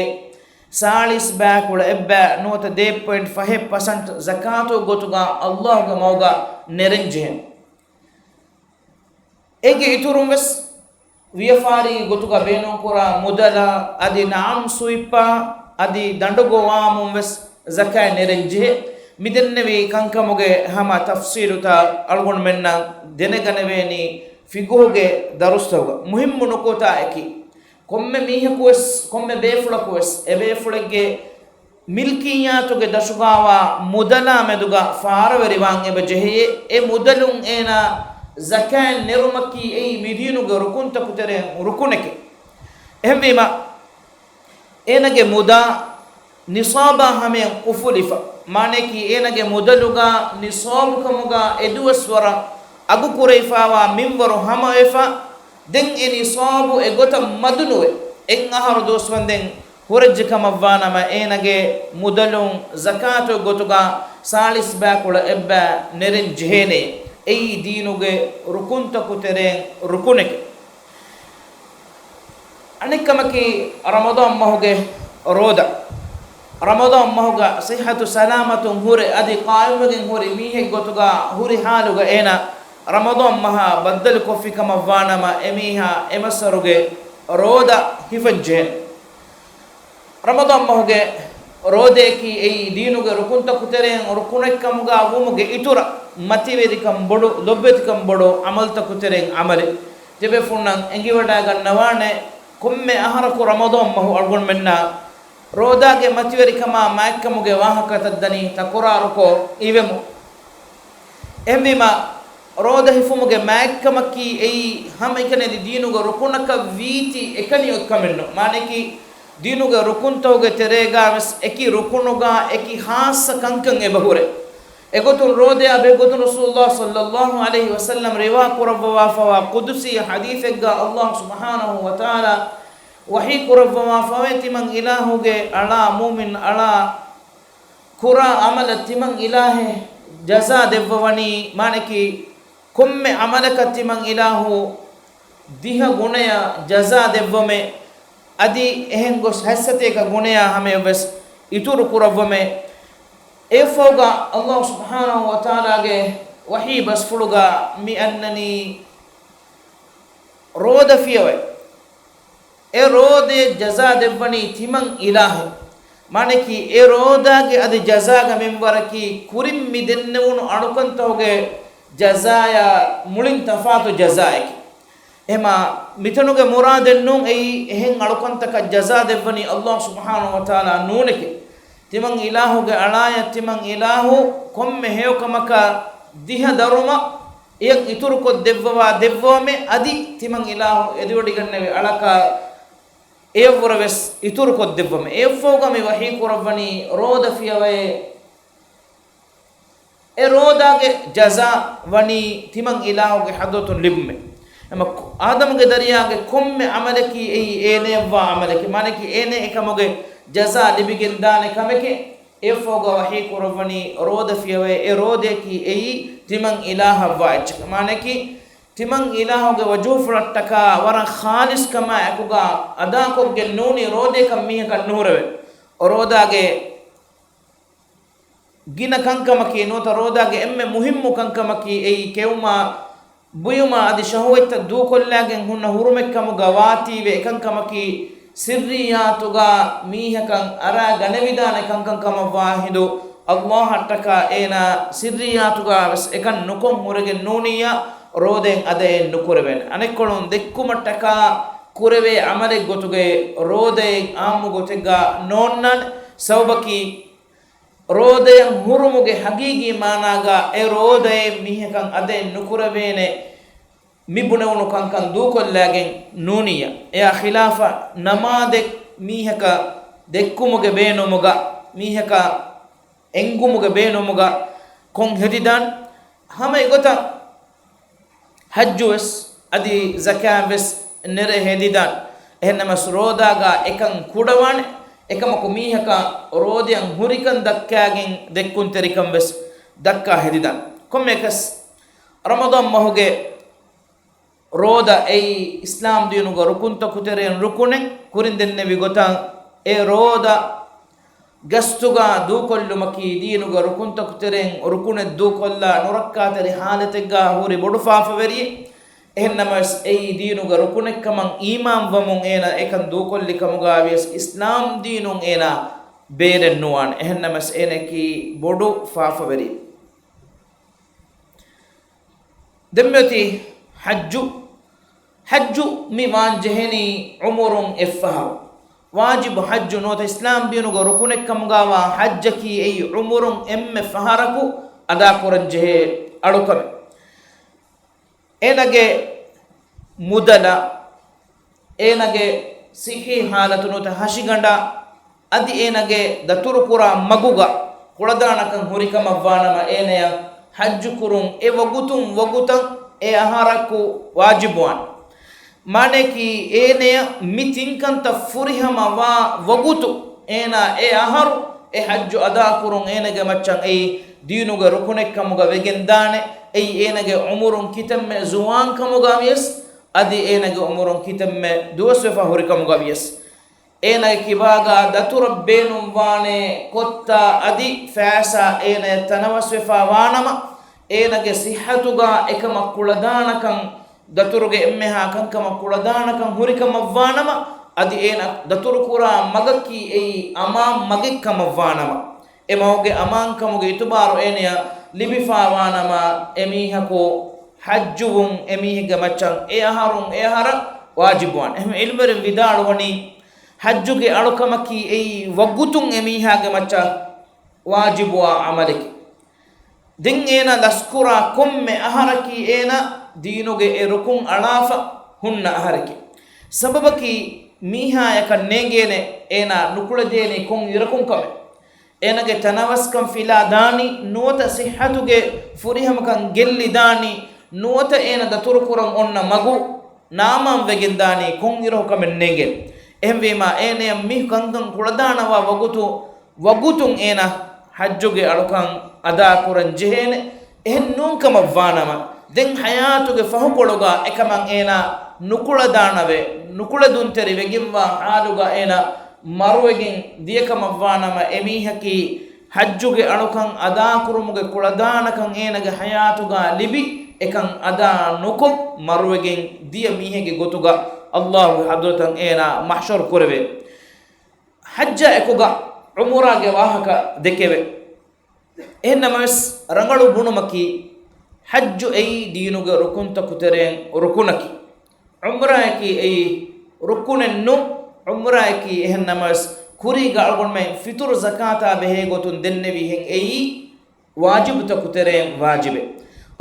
ސާޅީސް ބައިކުޅަ އެއްބައި ނުވަތަ ދޭއް ޕޮއިންޓް ފަހެއް ޕަސަންޓް ޒަކާތު ގޮތުގަ ﷲގެ މަގުގަ ނެރެންޖެހޭ. އޭގެ އިތުރުން ވެސް ވިޔަފާރީ ގޮތުގަ ބޭނުންކުރާ މުދަލަށް އަދި ނަޢަމް ސުވިއްޕާ އަދި ދަނޑުގޮވާމުން ވެސް ޒަކާތް ނެރެން ޖެހޭ. މިދެންނެވި ކަންކަމުގެ ހަމަ ތަފްޞީލުތައް އަޅުގަނޑުމެންނަށް ދެނެގަނެވޭނީ ފިޤުހުގެ ދަރުސްތަކުގަ. މުހިއްމު ނުކުތާއަކީ، ކޮންމެ މީހަކުވެސް، ކޮންމެ ބޭފުޅަކުވެސް، އެބޭފުޅެއްގެ މިލްކިއްޔާތުގެ ދަށުގާވާ މުދަލާ މެދުގަ ފާރަވެރިވާން އެބަ ޖެހެޔޭ. އެ މުދަލުން އޭނާ ޒަކާތް ނެރުމަކީ އެއީ މިދީނުގެ ރުކުންތަކު ތެރެއިން ރުކުނެކޭ. އެހެންވީމަ، އޭނަގެ މުދާ ނިޞާބާ ހަމަޔަށް އުފުލިފަ، މާނައަކީ އޭނަގެ މުދަލުގަ ނިޞާބުކަމުގަ އެދުވަސްވަރަށް އަގުކުރެވިފާވާ މިންވަރު ހަމަވެފަ، ދެން އެ ނިޞާބު އެގޮތަށް މަދުނުވެ، އެއް އަހަރު ދުވަސްވަންދެން ހުރެއްޖެ ކަމަށްވާނަމަ، އޭނަގެ މުދަލުން ޒަކާތު ގޮތުގަ ސާޅީސް ބައިކުޅަ އެއްބައި ނެރެން ޖެހޭނެ. އެއީ ދީނުގެ ރުކުންތަކު ތެރެއިން ރުކުނެކެ. އަނެއްކަމަކީ، ރަމަޟާން މަހުގެ ރޯދަ. ރަމަޟާން މަހުގަ ޞިއްޙަތު ސަލާމަތުން ހުރެ އަދި ޤާއިމްވެގެން ހުރި މީހެއް ގޮތުގަ ހުރި ޙާލުގަ އޭނަ ރަމަޟާން މަހާ ބައްދަލު ކޮށްފި ކަމަށްވާނަމަ، އެމީހާ އެމައްސަރުގެ ރޯދަ ހިފަން ޖެހޭނެ. ރަމަޟާން މަހުގެ ރޯދައަކީ އެއީ ދީނުގެ ރުކުންތަކު ތެރެއިން ރުކުނެއްކަމުގަ ވުމުގެ އިތުރަށް މަތިވެރިކަން ބޮޑު، ލޮބުވެތިކަން ބޮޑު، ޢަމަލުތަކު ތެރެއިން ޢަމަލެއް. ތިބޭފުޅުންނަށް އެނގިވަޑައިގަންނަވާނެ، ކޮންމެ އަހަރަކު ރަމަޟާން މަހު އަޅުގަނޑުމެންނަށް ރޯދާގެ މަތިވެރިކަމާ މާތްކަމުގެ ވާހަކަތައް ދަނީ ތަކުރާރުކޮށް އިވެމު. އެހެންވީމަ، ރޯދަ ހިފުމުގެ މާތްކަމަކީ އެއީ ހަމައެކަނި އަދި ދީނުގެ ރުކުނަކަށް ވީތީ އެކަނި އޮތްކަމެއް ނޫން. މާނައަކީ، ދީނުގެ ރުކުންތަކުގެ ތެރޭގަ ވެސް އެކި ރުކުނުގަ އެކި ޚާއްޞަ ކަންކަން އެބަ ހުރޭ. އެގޮތުން ރޯދަޔާ ބެހޭގޮތުން ރަސޫލުﷲ ޞައްލަﷲ ޢަލައިހި ވަސައްލަމް ރިވާ ކުރައްވަވާފަވާ ޤުދުސީ ޙަދީޘެއްގަ ﷲ ސުބްޙާނަހޫ ވަތަޢާލާ ވަޙީ ކުރައްވަވާފަވޭ، ތިމަން އިލާހުގެ އަޅާ، މުއުމިން އަޅާ، ކުރާ ޢަމަލަށް ތިމަން އިލާހެއް ޖަޒާ ދެއްވަވަނީ، މާނައަކީ ކޮންމެ ޢަމަލަކަށް ތިމަން އިލާހު ދިހަ ގުނަޔަށް ޖަޒާ ދެއްވަމޭ، އަދި އެހެން ގޮސް ހަތްސަތޭކަ ގުނަޔާ ހަމަޔަށްވެސް އިތުރު ކުރައްވަމޭ. އެއަށްފަހުގަ ﷲ ސުބްޙާނަހޫ ވަތަޢާލާގެ ވަޙީ ބަސްފުޅުގަ މި އަންނަނީ ރޯދަ ފިޔަވައި، އެ ރޯދަޔަށް ޖަޒާ ދެއްވަނީ ތިމަން އިލާހެއް. މާނައަކީ އެ ރޯދާގެ އަދި ޖަޒާގެ މިންވަރަކީ ކުރިން މި ދެންނެވުނު އަޅުކަންތަކުގެ ޖަޒާޔާ މުޅިން ތަފާތު ޖަޒާއެކޭ. އެހެމާ މިތަނުގެ މުރާދެއް ނޫން އެއީ އެހެން އަޅުކަންތަކަށް ޖަޒާ ދެއްވަނީ ﷲ ސުބްޙާނަހޫ ވަތަޢާލާ ނޫނެކޭ. ތިމަން އިލާހުގެ އަޅާޔަށް ތިމަން އިލާހު ކޮންމެ ހެޔޮކަމަކަށް ދިހަ ދަރުމަ އެޔަށް އިތުރުކޮށް ދެއްވަވާ ދެއްވަމޭ، އަދި ތިމަން އިލާހު އެދިވޮޑިގަންނެވި އަޅަކަށް އެޔަށްވުރެ ވެސް އިތުރުކޮށް ދެއްވަމޭ. އެއަށްފަހުގަ މި ވަޙީ ކުރައްވަނީ ރޯދަ ފިޔަވައޭ، އެ ރޯދާގެ ޖަޒާ ވަނީ ތިމަން އިލާހުގެ ޙަޟްރަތުން ލިބުމޭ. އެމަ އާދަމުގެ ދަރިޔާގެ ކޮންމެ ޢަމަލަކީ އެއީ އޭނަޔަށްވާ ޢަމަލެކޭ. މާނައަކީ އޭނަ އެކަމުގެ ޖަޒާ ލިބިގެންދާނެ ކަމެކޭ. އެއަށްފަހުގަ ވަޙީ ކުރައްވަނީ ރޯދަ ފިޔަވައޭ، އެ ރޯދަޔަކީ އެއީ ތިމަން އިލާހަށްވާ އެއްޗެކޭ. މާނައަކީ ތިމަން އިލާހުގެ ވަޖުހުފުޅަށްޓަކާ ވަރަށް ޚާލިޞްކަމާ އެކުގަ އަދާކޮށްގެން ނޫނީ ރޯދަޔަކަށް މީހަކަށް ނުހުރެވޭ. ރޯދާގެ ގިނަ ކަންކަމަކީ ނުވަތަ ރޯދާގެ އެންމެ މުހިއްމު ކަންކަމަކީ އެއީ ކެއުމާ، ބުއިމާ އަދި ޝަހުވަތްތައް ދޫކޮށްލާގެން ހުންނަ ހުރުމެއްކަމުގަ ވާތީވެ، އެކަންކަމަކީ ސިއްރިއްޔާތުގަ މީހަކަށް އަރާ ގަނެވިދާނެ ކަންކަން ކަމަށްވާ ހިނދު، ﷲ އަށްޓަކާ އޭނާ ސިއްރިއްޔާތުގަ ވެސް އެކަން ނުކޮށް ހުރެގެން ނޫނިއްޔާ، ރޯދައިން އަދައެއް ނުކުރެވޭނެ. އަނެއްކޮޅުން ދެއްކުމަށްޓަކާ ކުރެވޭ ޢަމަލެއް ގޮތުގައި ރޯދައިން ޢާއްމު ގޮތެއްގަ ނޯންނާނެ. ސަބަބަކީ، ރޯދައިން ހުރުމުގެ ޙަޤީޤީ މާނާގަ އެ ރޯދައިން މީހަކަށް އަދައެއް ނުކުރެވޭނެ މި ބުނެވުނު ކަންކަން ދޫކޮށްލާގެން ނޫނިއްޔާ. އެއާ ޚިލާފަށް ނަމާދެއް މީހަކަށް ދެއްކުމުގެ ބޭނުމުގަ، މީހަކަށް އެންގުމުގެ ބޭނުމުގަ ކޮށް ހެދިދާން. ހަމަ އެގޮތަށް ޙައްޖުވެސް އަދި ޒަކާތްވެސް ނެރެ ހެދިދާން. އެހެންނަމަސް ރޯދާގަ އެކަން ކުޑަވާނެ. އެކަމަކު މީހަކަށް ރޯދައިން ހުރިކަން ދައްކާގެން ދެއްކުންތެރިކަން ވެސް ދައްކާ ހެދިދާން. ކޮންމެއަކަސް ރަމަޟާން މަހުގެ ރޯދަ އެއީ އިސްލާމް ދީނުގެ ރުކުންތަކު ތެރެއިން ރުކުނެއް. ކުރިން ދެންނެވި ގޮތަށް އެ ރޯދަ ގަސްތުގަ ދޫކޮށްލުމަކީ ދީނުގެ ރުކުންތަކު ތެރެއިން ރުކުނެއް ދޫކޮށްލާ ނުރައްކާތެރި ޙާލަތެއްގަ ހުރި ބޮޑު ފާފަވެރިއެއް. އެހެންނަމަވެސް އެއީ ދީނުގެ ރުކުނެއްކަމަށް އީމާންވަމުން އޭނަ އެކަން ދޫކޮށްލި ކަމުގަވިޔަސް އިސްލާމް ދީނުން އޭނަ ބޭރެއް ނުވާނެ. އެހެންނަމަވެސް އޭނައަކީ ބޮޑު ފާފަވެރިއެއް. ދެންމެ އޮތީ ޙައްޖު. ޙައްޖު މި ވާން ޖެހެނީ ޢުމުރުން އެއްފަހަރު. ވާޖިބު ޙައްޖު ނުވަތަ އިސްލާމް ދީނުގެ ރުކުނެއްކަމުގަވާ ޙައްޖަކީ އެއީ ޢުމުރުން އެންމެ ފަހަރަކު އަދާކުރަންޖެހޭ އަޅުކަމެއް. އޭނަގެ މުދަލަށް، އޭނަގެ ޞިއްޙީ ޙާލަތު ނުވަތަ ހަށިގަނޑަށް އަދި އޭނަގެ ދަތުރުކުރާ މަގުގަ ކުޅަދާނަކަން ހުރިކަމަށްވާނަމަ، އޭނަޔަށް ޙައްޖުކުރުން އެ ވަގުތުން ވަގުތަށް އެ އަހަރަކު ވާޖިބުވާނެ. މާނައަކީ، އޭނަޔަށް މި ތިންކަންތައް ފުރިހަމަވާ ވަގުތު، އޭނާ އެ އަހަރު އެ ޙައްޖު އަދާކުރުން އޭނަގެ މައްޗަށް އެއީ ދީނުގެ ރުކުނެއްކަމުގަ ވެގެންދާނެ. އެއީ އޭނަގެ ޢުމުރުން ކިތަންމެ ޒުވާންކަމުގަވިޔަސް، އަދި އޭނަގެ ޢުމުރުން ކިތަންމެ ދުވަސްވެފަ ހުރިކަމުގަވިޔަސް. އޭނާގެ ކިބާގަ ދަތުރަށް ބޭނުންވާނެ ކޮއްތާ އަދި ފައިސާ އޭނަޔަށް ތަނަވަސްވެފަ ވާނަމަ، އޭނާގެ ޞިއްޙަތުގަ އެކަމަށް ކުޅަދާނަކަން، ދަތުރުގެ އެންމެހާ ކަންކަމަށް ކުޅަދާނަކަން ހުރިކަމަށްވާނަމަ، އަދި އޭނާ ދަތުރުކުރާ މަގަކީ އެއީ އަމާން މަގެއްކަމަށްވާނަމަ، އެ މަގުގެ އަމާންކަމުގެ އިތުބާރު އޭނަޔަށް ލިބިފަ ވާނަމަ، އެމީހަކު ޙައްޖުވުން އެމީހެއްގެ މައްޗަށް އެ އަހަރުން އެ އަހަރަށް ވާޖިބުވާނެ. އެހެން ޢިލްމުވެރިން ވިދާޅުވަނީ، ޙައްޖުގެ އަޅުކަމަކީ އެއީ ވަގުތުން އެމީހާގެ މައްޗަށް ވާޖިބުވާ ޢަމަލެކޭ. ދެން އޭނާ ލަސްކުރާ ކޮންމެ އަހަރަކީ އޭނާ ދީނުގެ އެ ރުކުން އަޅާފަ ހުންނަ އަހަރެކޭ. ސަބަބަކީ މީހާޔަކަށް ނޭނގޭނެ އޭނާ ނުކުޅެދޭނީ ކޮން އިރަކުން ކަމެއް. އޭނަގެ ތަނަވަސްކަން ފިލާ ދާނީ، ނުވަތަ ސިއްހަތުގެ ފުރިހަމަކަން ގެއްލި ދާނީ، ނުވަތަ އޭނަ ދަތުރުކުރަން އޮންނަ މަގު ނާމާން ވެގެން ދާނީ ކޮންއިރަކު ކަމެއް ނޭނގޭ. އެހެންވީމާ އޭނަޔަށް މި ކަންކަން ކުޅަދާނަވާ ވަގުތު، ވަގުތުން އޭނަ ޙައްޖުގެ އަޅުކަން އަދާކުރަން ޖެހޭނެ. އެހެން ނޫންކަމަށްވާނަމަ، ދެން ޙަޔާތުގެ ފަހުކޮޅުގަ އެކަމަށް އޭނާ ނުކުޅަދާނަވެ، ނުކުޅެދުންތެރި ވެގެންވާ ޙާލުގަ އޭނާ މަރުވެގެން ދިޔަކަމަށްވާނަމަ، އެމީހަކީ ޙައްޖުގެ އަޅުކަން އަދާކުރުމުގެ ކުޅަދާނަކަން އޭނަގެ ޙަޔާތުގަ ލިބި، އެކަން އަދާ ނުކޮށް މަރުވެގެން ދިޔަ މީހެއްގެ ގޮތުގަ ﷲ ޙަޟްރަތަށް އޭނާ މަޙްޝަރު ކުރެވޭ. ޙައްޖާ އެކުގަ ޢުމުރާގެ ވާހަކަ ދެކެވޭ. އެހެންނަމަވެސް، ރަނގަޅު ބުނުމަކީ، ޙައްޖު އެއީ ދީނުގެ ރުކުންތަކު ތެރެއިން ރުކުނަކީ. ޢުމްރާއަކީ އެއީ ރުކުނެއް ނޫން. ޢުމްރާއަކީ އެހެންނަމަވެސް، ކުރީގަ އަޅުގަނޑުމެން ފިޠުރު ޒަކާތާ ބެހޭ ގޮތުން ދެންނެވިހެން އެއީ ވާޖިބުތަކު ތެރެއިން ވާޖިބެއް.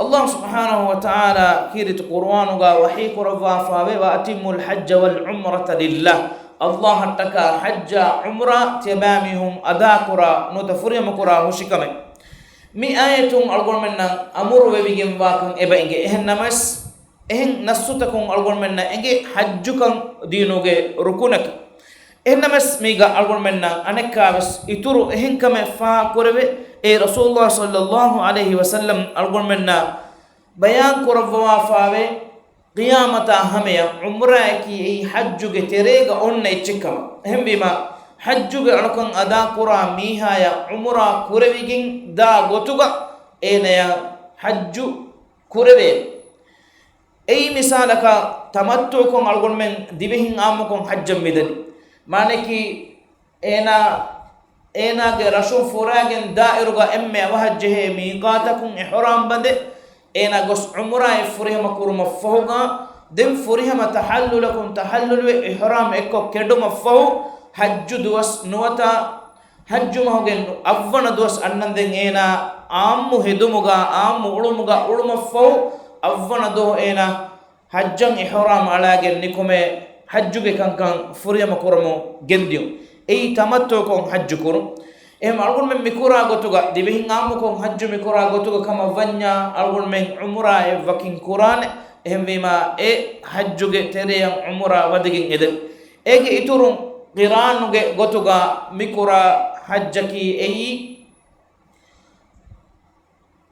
ﷲ ސުބްޙާނަހޫ ވަތަޢާލާ ކީރިތި ޤުރުއާނުގަ ވަޙީ ކުރައްވާފައިވޭ، وأتموا الحج والعمرة لله. ﷲ އަށްޓަކާ ޙައްޖާ ޢުމްރާ ތިޔަބައިމީހުން އަދާކުރާ ނުވަތަ ފުރިހަމަކުރާ ހުށިކަމެއް. މި އާޔަތުން އަޅުގަނޑުމެންނަށް އަމުރު ވެވިގެންވާކަން އެބަ އެނގޭ. އެހެންނަމަވެސް، އެހެން ނައްޞުތަކުން އަޅުގަނޑުމެންނަށް އެނގޭ ޙައްޖުކަން ދީނުގެ ރުކުނަކީ. އެހެންނަމަވެސް، މީގަ އަޅުގަނޑުމެންނަށް އަނެއްކާވެސް އިތުރު އެހެން ކަމެއް ފާހަގަކުރެވޭ. އެ ރަސޫލުﷲ ޞައްލައްލާހު ޢަލައިހި ވަސައްލަމް އަޅުގަނޑުމެންނަށް ބަޔާން ކުރައްވަވާފައިވޭ، ޤިޔާމަތާ ހަމަޔަށް ޢުމްރާއަކީ އެއީ ޙައްޖުގެ ތެރޭގަ އޮންނަ އެއްޗެއްކަމަށް. އެހެންވީމާ، ޙައްޖުގެ އަޅުކަން އަދާކުރާ މީހާޔަށް ޢުމްރާ ކުރެވިގެން ދާ ގޮތުގަ އޭނަޔަށް ޙައްޖު ކުރެވޭ. އެއީ މިސާލަކަށް، ތަމައްތުޢުކޮށް އަޅުގަނޑުމެން ދިވެހިން ޢާއްމުކޮށް ޙައްޖަށް މިދަނީ. މާނައަކީ، އޭނާ، އޭނާގެ ރަށުން ފުރާގެން ދާއިރުގަ އެންމެ އަވަހަށް ޖެހޭ މީޤާތަކުން އިޙްރާމް ބަނދެ، އޭނާ ގޮސް ޢުމްރާއެއް ފުރިހަމަ ކުރުމަށްފަހުގަ، ދެން ފުރިހަމަ ތަޙައްލުލަކުން ތަޙައްލުލުވެ، އިޙްރާމް އެއްކޮށް ކެނޑުމަށްފަހު، ޙައްޖު ދުވަސް ނުވަތަ ޙައްޖު މަހުގެ އަށްވަނަ ދުވަސް އަންނަންދެން އޭނާ ޢާއްމު ހެދުމުގަ، ޢާއްމު އުޅުމުގަ އުޅުމަށްފަހު، އަށްވަނަ ދުވަހު އޭނާ ޙައްޖަށް އިޙްރާމް އަޅާގެން ނިކުމެ، ޙައްޖުގެ ކަންކަން ފުރިހަމަ ކުރަމުން ގެންދިޔުން. އެއީ ތަމައްތުޢުކޮށް ޙައްޖު ކުރުން. އެހެން އަޅުގަނޑުމެން މިކުރާ ގޮތުގަ، ދިވެހިން ޢާއްމުކޮށް ޙައްޖު މިކުރާ ގޮތުގަ ކަމަށް ވަންޏާ، އަޅުގަނޑުމެން ޢުމްރާއެއް ވަކިން ކުރާނެ. އެހެންވީމާ، އެ ޙައްޖުގެ ތެރެއަށް ޢުމްރާ ވަދެގެން އެދެން. އޭގެ އިތުރުން، ޤިރާނުގެ ގޮތުގަ މިކުރާ ޙައްޖަކީ އެއީ،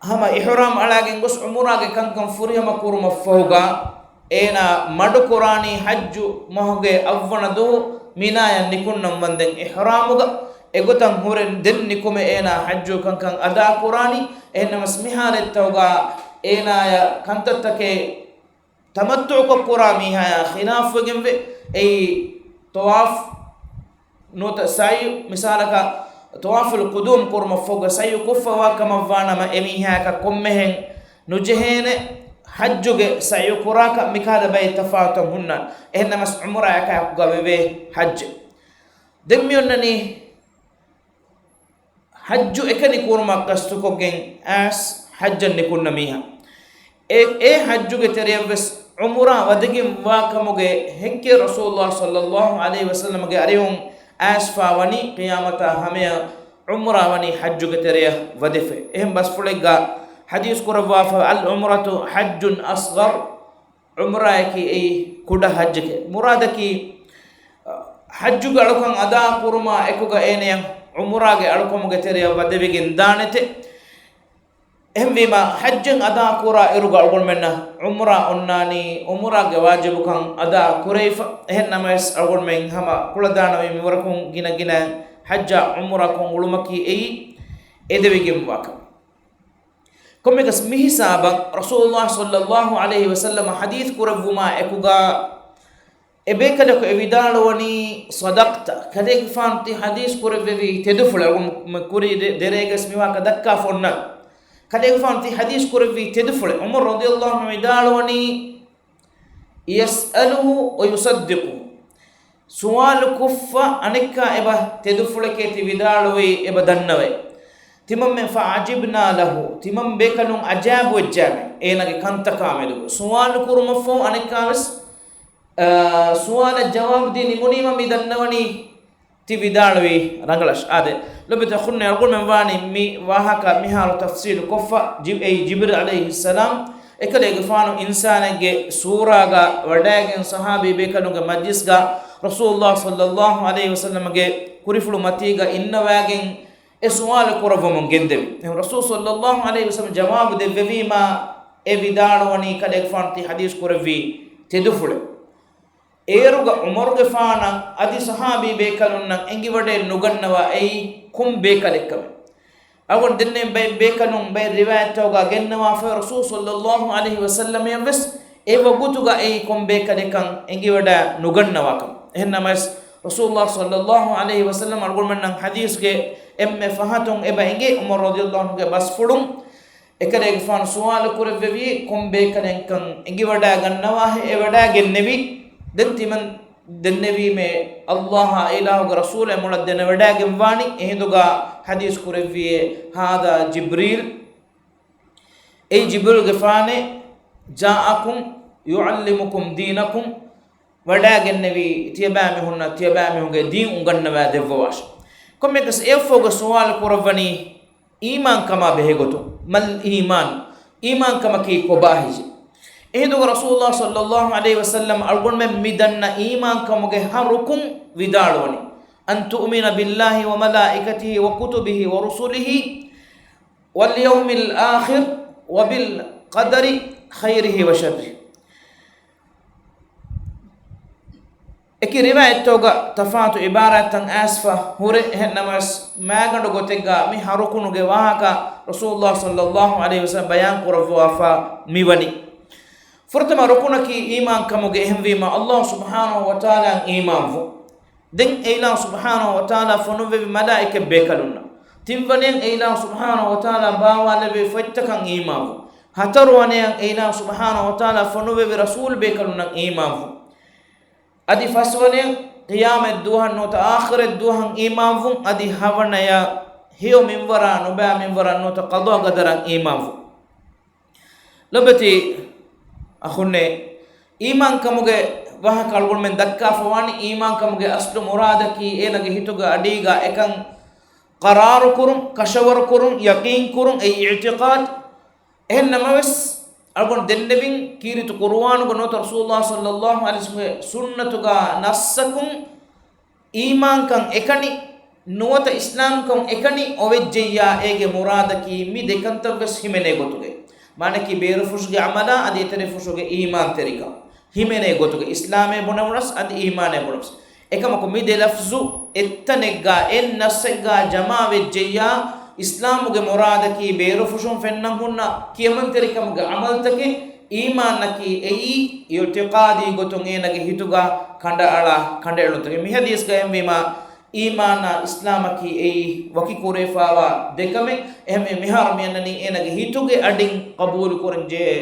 ހަމަ އިޙްރާމް އަޅާގެން ގޮސް ޢުމްރާގެ ކަންކަން ފުރިހަމަ ކުރުމަށްފަހުގަ، އޭނާ މަޑުކުރާނީ ޙައްޖު މަހުގެ އަށްވަނަ ދުވަހު މިނާޔަށް ނިކުންނަން ވަންދެން އިޙްރާމުގަ. އެގޮތަށް ހުރެ ދެން ނިކުމެ އޭނާ ޙައްޖު ކަންކަން އަދާކުރާނީ. އެހެންނަމަސް މި ޙާލަތްތަކުގަ އޭނާޔަށް ކަންތައްތަކެއް ތަމައްތުޢުކޮށް ކުރާ މީހާޔާ ޚިލާފުވެގެންވެ، އެއީ ޠަވާފް ނުވަތަ ސަޢްޔު، މިސާލަކަށް، ޠަވާފުލް ޤުދޫމް ކުރުމަށްފަހުގަ ސަޢްޔު ކޮށްފަވާ ކަމަށްވާނަމަ، އެމީހާޔަކަށް ކޮންމެހެން ނުޖެހޭނެ ޙައްޖުގެ ސަޢްޔު ކުރާކަށް. މިކަހަލަ ބައެއް ތަފާތުތައް ހުންނާނެ. އެހެންނަމަސް ޢުމްރާއަކާއެކުގަ ވެވޭ ޙައްޖެއް. ދެން މި އޮންނަނީ ޙައްޖު އެކަނި ކުރުމަށް ޤަޞްދުކޮށްގެން އައިސް ޙައްޖަށް ނިކުންނަ މީހާ. އެ، އެ ޙައްޖުގެ ތެރެއަށްވެސް ޢުމްރާ ވަދެގެން ވާ ކަމުގެ ހެއްކެއް ރަސޫލުﷲ ޞައްލައްލާހު ޢަލައިހި ވަސައްލަމްގެ އަރިހުން އައިސްފާ ވަނީ ޤިޔާމަތާ ހަމަޔަށް ޢުމްރާ ވަނީ ޙައްޖުގެ ތެރެއަށް ވަދެފަ. އެހެން ބަސްފުޅެއްގަ ޙަދީޘް ކުރައްވާފަ، العمرة حج أصغر، ޢުމްރާއަކީ އެއީ ކުޑަ ޙައްޖެކޭ. މުރާދަކީ، އަ، ޙައްޖުގެ އަޅުކަން އަދާ ކުރުމާ އެކުގަ އޭނަޔަށް ޢުމްރާގެ އަޅުކަމުގެ ތެރެއަށް ވަދެވިގެން ދާނެތެ. އެހެންވީމާ، ޙައްޖެއް އަދާ ކުރާ އިރުގަ އަޅުގަނޑުމެންނަށް ޢުމްރާ އޮންނާނީ، ޢުމްރާގެ ވާޖިބުކަން އަދާ ކުރެވިފަ. އެހެން ނަމަވެސް، އަޅުގަނޑުމެން ހަމަ ކުޅަދާނަވީ މިވަރަކުން ގިނަ ގިނައިން ޙައްޖާ ޢުމްރާކޮށް އުޅުމަކީ އެއީ އެދެވިގެންވާ ކަމެއް. ކޮންމެއަކަސް މި ހިސާބަށް ރަސޫލުﷲ ޞައްލައްލާހު ޢަލައިހި ވަސައްލަމަ ޙަދީޘް ކުރެއްވުމާ އެކުގަ އެބޭކަލަކު އެ ވިދާޅުވަނީ، صدقت، ކަލޭގެފާނު ތި ޙަދީޘް ކުރެއްވެވީ ތެދުފުޅެއް. ކުރީ ދެ-، ދެރޭގަސް މިވާކަ ދައްކާފަ އޮންނަ. ކަލޭގެފާނު ތި ޙަދީޘް ކުރެއްވީ ތެދުފުޅެއް. ޢުމަރު ރަޟިޔައްލާހު ޢަންހު ވިދާޅުވަނީ، يسأله ويصدقه. ސުވާލު ކޮށްފަ އަނެއްކާ އެބަ ތެދުފުޅެކޭ ތި ވިދާޅުވީ އެބަ ދަންނަވައި. ތިމަންމެން، فعجبنا له، ތިމަން ބޭކަލުން އަޖައިބުވެއްޖާމެ އޭނާގެ ކަންތަކާ މެދުގަ. ސުވާލު ކުރުމަށްފަހު އަނެއްކާވެސް، އާ، ސުވާލަށް ޖަވާބު ދީ ނިމުނީމަ މި ދަންނަވަނީ ތި ވިދާޅުވީ ރަނގަޅަށް. އާދެ، ލޮބުވެތި އަޚުންނޭ، އަޅުގަނޑުމެން ވާނީ މި ވާހަކަ މިހާރު ތަފްސީލު ކޮށްފަ. ޖި-، އެއީ ޖިބްރީލް ޢަލައިހިއްސަލާމް އެކަލޭގެފާނު އިންސާނެއްގެ ސޫރާގަ ވަޑައިގެން ޞަޙާބީ ބޭކަލުންގެ މަޖްލިސްގަ ރަސޫލުﷲ ޞައްލައްލާހު ޢަލައިހި ވަސައްލަމަގެ ކުރިފުޅު މަތީގަ އިންނަވައިގެން އެ ސުވާލު ކުރައްވަމުން ގެންދެވި. އެހެން ރަސޫލު ޞައްލައްލާހު ޢަލައިހި ވަސައްލަމަ ޖަވާބު ދެއްވެވީމާ، އެ ވިދާޅުވަނީ ކަލޭގެފާނު ތި ޙަދީޘް ކުރެއްވީ ތެދުފުޅެއް. އޭރުގަ ޢުމަރުގެފާނަށް އަދި ޞަޙާބީ ބޭކަލުންނަށް އެނގިވަޑައެއް ނުގަންނަވާ އެއީ ކޮން ބޭކަލެއްކަމެއް. އަޅުގަނޑު ދެންނެވި ބައެއް ބޭކަލުން ބައެއް ރިވާޔަތްތަކުގަ ގެންނަވާފައި، ރަސޫލު ޞައްލައްލާހު ޢަލައިހި ވަސައްލަމަޔަށްވެސް އެ ވަގުތުގަ އެއީ ކޮން ބޭކަލެއްކަން އެނގިވަޑައެއް ނުގަންނަވާކަން. އެހެންނަމަވެސް، ރަސޫލުﷲ ޞައްލައްލާހު ޢަލައިހި ވަސައްލަމަ އަޅުގަނޑުމެންނަށް ޙަދީޘްގެ އެންމެ ފަހަތުން އެބަ އެނގޭ ޢުމަރު ރަޟިޔައްލާހު ޢަންހުގެ ބަސްފުޅުން، އެކަލޭގެފާނު ސުވާލު ކުރެއްވެވީ، ކޮން ބޭކަލެއްކަން އެނގިވަޑައިގަންނަވާހޭ؟ އެ ވަޑައިގެންނެވި. ދެން ތިމަން ދެންނެވީމޭ، ﷲ އާ އެ އިލާހުގެ ރަސޫލާ އެ މޮޅަށް ދެނެވަޑައިގެންވާނީ. އެހިނދުގަ ޙަދީޘް ކުރެއްވިއޭ، هذا جبريل، އެއީ ޖިބްރީލުގެފާނޭ، جاءكم يعلمكم دينكم، ވަޑައިގެންނެވީ ތިޔަބައިމީހުންނަށް ތިޔަބައިމީހުންގެ ދީން އުނގަންނަވައިދެއްވަވާށޭ. ކޮންމެއަކަސް އެއަށްފަހުގަ ސުވާލު ކުރައްވަނީ، އީމާންކަމާ ބެހޭގޮތުން، مَا الإيمان، އީމާންކަމަކީ ކޮބާހެއްޔޭ؟ އެހިނދުގަ ރަސޫލުﷲ ޞައްލައްލާހު ޢަލައިހި ވަސައްލަމަ އަޅުގަނޑުމެން މި ދަންނަ އީމާންކަމުގެ ހަ ރުކުން ވިދާޅުވަނީ، أن تؤمن بالله وملائكته وكتبه ورسله واليوم الآخر وبالقدر خيره وشره. އެކި ރިވާޔަތްތަކުގަ ތަފާތު ޢިބާރާތްތައް އައިސްފަ ހުރޭ. އެހެން ނަމަވެސް، މާގަނޑު ގޮތެއްގަ މި ހަ ރުކުނުގެ ވާހަކަ ރަސޫލުﷲ ޞައްލައްލާހު ޢަލައިހި ވަސައްލަމަ ބަޔާން ކުރައްވާފަ މިވަނީ. ފުރަތަމަ ރުކުނަކީ އީމާންކަމުގެ. އެހެންވީމަ، ﷲ ސުބްޙާނަހޫ ވަތަޢާލާއަށް އީމާންވުން. ދެން އެ އިލާހު ސުބްޙާނަހޫ ވަތަޢާލާ ފޮނުއްވެވި މަލާއިކަތް ބޭކަލުންނަށް. ތިންވަނައަށް އެ އިލާހު ސުބްޙާނަހޫ ވަތަޢާލާ ބާވާލެއްވި ފޮތްތަކަށް އީމާންވުން. ހަތަރުވަނައަށް އެ އިލާހު ސުބްޙާނަހޫ ވަތަޢާލާ ފޮނުއްވެވި ރަސޫލު ބޭކަލުންނަށް އީމާންވުން. އަދި ފަސްވަނައަށް ޤިޔާމަތް ދުވަހަށް ނުވަތަ އާޚިރަތް ދުވަހަށް އީމާންވުން. އަދި ހަވަނައަށް ހެޔޮ މިންވަރާ ނުބައި މިންވަރަށް ނުވަތަ ޤަޟާ ޤަދަރަށް އީމާންވުން. ލޮބުވެތި އަޚުންނޭ، އީމާންކަމުގެ ވާހަކަ އަޅުގަނޑުމެން ދައްކާފަވާނީ، އީމާންކަމުގެ އަސްލު މުރާދަކީ އޭނަގެ ހިތުގެ އަޑީގަ އެކަން ޤަރާރުކުރުން، ކަށަވަރުކުރުން، ޔަޤީންކުރުން، އެއީ އިޢްތިޤާދު. އެހެން ނަމަވެސް، އަޅުގަނޑު ދެންނެވިން ކީރިތި ޤުރުއާނުގަ ނުވަތަ ރަސޫލުﷲ ޞައްލައްލާހު ޢަލައިހި ވަސައްލަމަގެ ސުންނަތުގަ ނައްޞަކުން އީމާންކަން އެކަނި، ނުވަތަ އިސްލާމްކަން އެކަނި އޮވެއްޖެއްޔާ، އޭގެ މުރާދަކީ މި ދެކަންތައްވެސް ހިމެނޭ ގޮތުގައި. މާނައަކީ ބޭރުފުށުގެ ޢަމަލާ އަދި އެތެރެފުށުގެ އީމާންތެރިކަން ހިމެނޭ ގޮތުގައި، އިސްލާމޭ ބުނެވުނަސް އަދި އީމާނޭ ބުނެވުނަސް. އެކަމަކު މި ދެ ލަފްޒު އެއްތަނެއްގަ، އެއް ނައްޞެއްގަ ޖަމާވެއްޖެއްޔާ، އިސްލާމުގެ މުރާދަކީ ބޭރުފުށުން ފެންނަން ހުންނަ ކިޔަމަންތެރިކަމުގެ ޢަމަލުތަކެއް، އީމާނަކީ އެއީ އިޢުތިޤާދީ ގޮތުން އޭނަގެ ހިތުގަ ކަނޑައަޅާ ކަނޑައެޅުންތަކެއް. މި ޙަދީޘްގައި އެހެންވީމާ، އީމާނާ އިސްލާމަކީ އެއީ ވަކި ކުރެވިފައިވާ ދެކަމެއް. އެހެންވެ، މިހާރު މިއަންނަނީ އޭނަގެ ހިތުގެ އަޑިން ޤަބޫލު ކުރަންޖެހޭ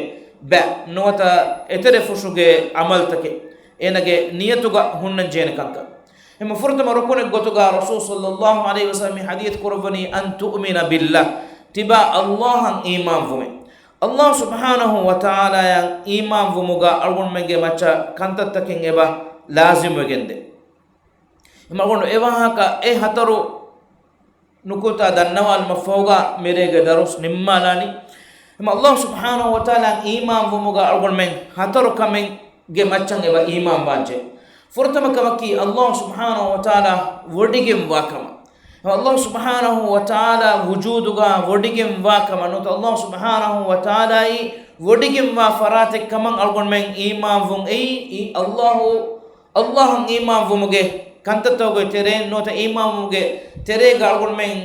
ބައެއް ނުވަތަ އެތެރެފުށުގެ ޢަމަލުތަކެއް އޭނަގެ ނިޔަތުގަ ހުންނަންޖެހޭނެ ކަންކަން. އެހެން ފުރަތަމަ ރުކުނެއް ގޮތުގަ ރަސޫލު ޞައްލައްލާހު ޢަލައިހި ވަސައްލަމަ މި ޙަދީޘް ކުރައްވަނީ، أن تؤمن بالله، ތިބާ ﷲ އަށް އީމާންވުމެވެ. ﷲ ސުބްޙާނަހޫ ވަތަޢާލާއަށް އީމާންވުމުގަ އަޅުގަނޑުމެންގެ މައްޗަށް ކަންތައްތަކެއް އެބަ ލާޒިމްވެގެންދޭ. އެމަގުނޑު އެވާހަކަ އެ ހަތަރު ނުކުތާ ދަންނަވާލުމަށްފަހުގަ މިރޭގެ ދަރުސް ނިންމާލާނީ. އެމަ ﷲ ސުބްޙާނަހޫ ވަތަޢާލާއަށް އީމާންވުމުގަ އަޅުގަނޑުމެން ހަތަރު ކަމެއްގެ މައްޗަށް އެބަ އީމާންވާންޖެ. ފުރަތަމަ ކަމަކީ ﷲ ސުބްޙާނަހޫ ވަތަޢާލާ ވޮޑިގެންވާ ކަމަށް. ﷲ ސުބްޙާނަހޫ ވަތަޢާލާ ވުޖޫދުގަ ވޮޑިގެންވާ ކަމަށް ނުވަތަ ﷲ ސުބްޙާނަހޫ ވަތަޢާލާއީ ވޮޑިގެންވާ ފަރާތެއް ކަމަށް އަޅުގަނޑުމެން އީމާންވުން އެއީ، އެއީ ﷲ ﷲ އަށް އީމާންވުމުގެ ކަންތައްތަކުގެ ތެރެއިން ނުވަތަ އީމާންވުމުގެ ތެރޭގަ އަޅުގަނޑުމެން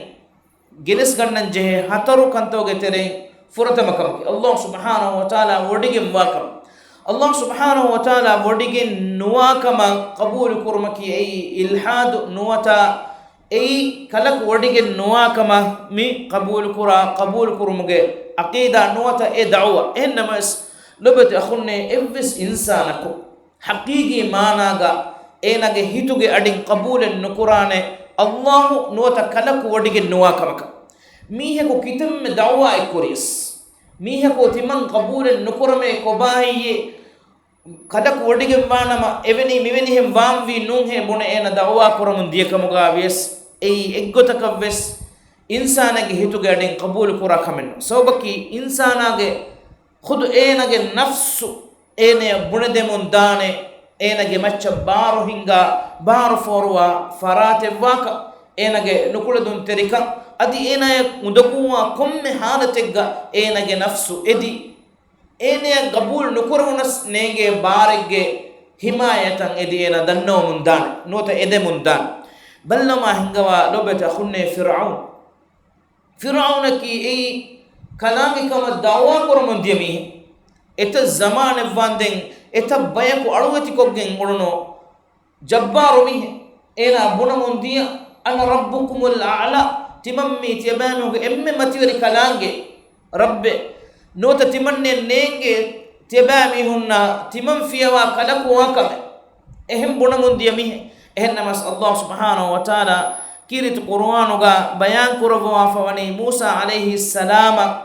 ގެނެސްގަންނަންޖެހޭ ހަތަރު ކަންތަކުގެ ތެރެއިން ފުރަތަމަ ކަމަކީ، ﷲ ސުބްޙާނަހޫ ވަތަޢާލާ ވޮޑިގެންވާ ކަމަށް. ﷲ ސުބްޙާނަހޫ ވަތަޢާލާ ވޮޑިގެން ނުވާ ކަމަށް ޤަބޫލު ކުރުމަކީ އެއީ އިލްޙާދު ނުވަތަ އެއީ ކަލަކު ވޮޑިގެން ނުވާ ކަމަށް މި ޤަބޫލު ކުރާ، ޤަބޫލު ކުރުމުގެ ޢަޤީދާ ނުވަތަ އެ ދަޢުވާ. އެހެން ނަމަވެސް، ލޮބުވެތި އަޚުންނޭ، އެއްވެސް އިންސާނަކު ޙަޤީޤީ މާނާގަ އޭނާގެ ހިތުގެ އަޑިން ޤަބޫލެއް ނުކުރާނެ، ﷲ ނުވަތަ ކަލަކު ވޮޑިގެން ނުވާ ކަމަކަށް. މީހަކު ކިތަންމެ ދަޢުވާއެއް ކުރިޔަސް، މީހަކު ތިމަން ޤަބޫލެއް ނުކުރަމޭ ކޮބާހެއްޔޭ؟ ކަލަކު ވޮޑިގެންވާނަމަ، އެވެނީ މިވެނިހެން ވާންވީ ނޫންހޭ ބުނެ އޭނަ ދަޢުވާ ކުރަމުން ދިޔަކަމުގަ ވިޔަސް، އެއީ އެއްގޮތަކަށްވެސް އިންސާނެއްގެ ހިތުގެ އަޑިން ޤަބޫލު ކުރާ ކަމެއް ނޫން. ސަބަބަކީ އިންސާނާގެ ޚުދު އޭނާގެ ނަފްސު އޭނަޔަށް ބުނެދެމުން ދާނެ، އޭނާގެ މައްޗަށް ބާރު ހިންގާ، ބާރު ފޯރުވާ ފަރާތެއްވާކަން، އޭނާގެ ނުކުޅެދުންތެރިކަން، އަދި އޭނާޔަށް އުނދަގޫވާ ކޮންމެ ހާލަތެއްގަ އޭނާގެ ނަފްސު އެދި، އޭނަޔަށް ގަބޫލު ނުކުރެވުނަސް ނޭނގޭ ބާރެއްގެ ހިމާޔަތަށް އެދި އޭނާ ދަންނަވަމުން ދާނެ، ނުވަތަ އެދެމުން ދާނެ. ބައްލަވާ ހިންގަވާ ލޯބިވެތި އަޚުންނޭ ފިރްޢައުން. ފިރްޢައުނަކީ އެއީ ކަލާނގެ ކަމަށް ދަޢުވާ ކުރަމުން ދިޔަ މީހެއް. އެތައް ޒަމާނެއްވާންދެން އެތައް ބަޔަކު އަޅުވެތިކޮށްގެން އުޅުނު ޖައްބާރު މީހެއް. އޭނާ ބުނަމުން ދިޔަ، "أنا ربكم الأعلى." ތިމަން މީ ތިޔަބައިމީހުންގެ އެންމެ މަތިވެރި ކަލާނގެ ރައްބެއް. ނުވަތަ ތިމަންނެއް ނޭނގޭ ތިޔަބައިމީހުންނާ ތިމަން ފިޔަވާ ކަލަކު ވާ ކަމެއް. އެހެން ބުނަމުން ދިޔަ މީހެއް. އެހެންނަމަސް ﷲ ސުބްޙާނަހޫ ވަތަޢާލާ ކީރިތި ޤުރުއާނުގަ ބަޔާން ކުރައްވާފަ ވަނީ މޫސާ ޢަލައިހިއްސަލާމަށް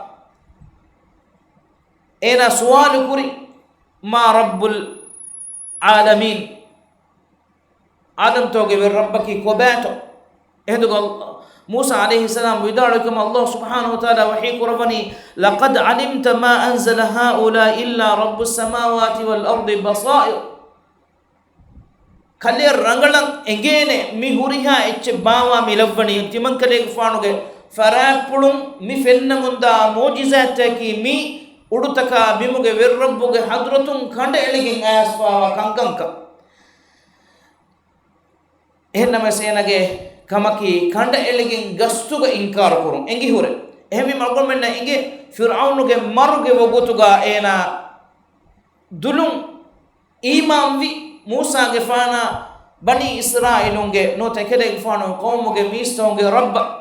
އޭނާ ސުވާލު ކުރި، "ما رب العالمين؟" ޢާލަމްތަކުގެ ވެރި ރައްބަކީ ކޮބާތޯ؟ އެހިނދުގަ މޫސާ ޢަލައިހިއްސަލާމް ވިދާޅުވި ކަމަށް ﷲ ސުބްޙާނަހޫ ވަތަޢާލާ ވަޙީ ކުރައްވަނީ، "لقد علمت ما أنزل هؤلاء إلا رب السماوات والأرض بصائر." ކަލޭ ރަނގަޅަށް އެނގޭނެ މި ހުރިހާ އެއްޗެއް ބާވާ މި ލައްވަނީ ތިމަންކަލޭގެފާނުގެ ފަރާތްޕުޅުން މި ފެންނަމުންދާ މުޢުޖިޒާތަކީ މީ އުޑުތަކާ ބިމުގެ ވެރިރައްބުގެ ޙަޟްރަތުން ކަނޑައެޅިގެން އައިސްފަވާ ކަންކަންކަން. އެހެންނަމަވެސް އޭނާގެ ކަމަކީ ކަނޑައެޅިގެން ގަސްތުގަ އިންކާރު ކުރުން. އެނގި ހުރެ. އެހެންވީމަ އަޅުގަނޑުމެންނަށް އެނގޭ ފިރްޢައުނުގެ މަރުގެ ވަގުތުގަ އޭނާ ދުލުން އީމާންވި މޫސާގެފާނާ ބަނީ އިސްރާއީލުންގެ ނުވަތަ އެކަލޭގެފާނު ޤައުމުގެ މީސްތަކުންގެ ރައްބަށް.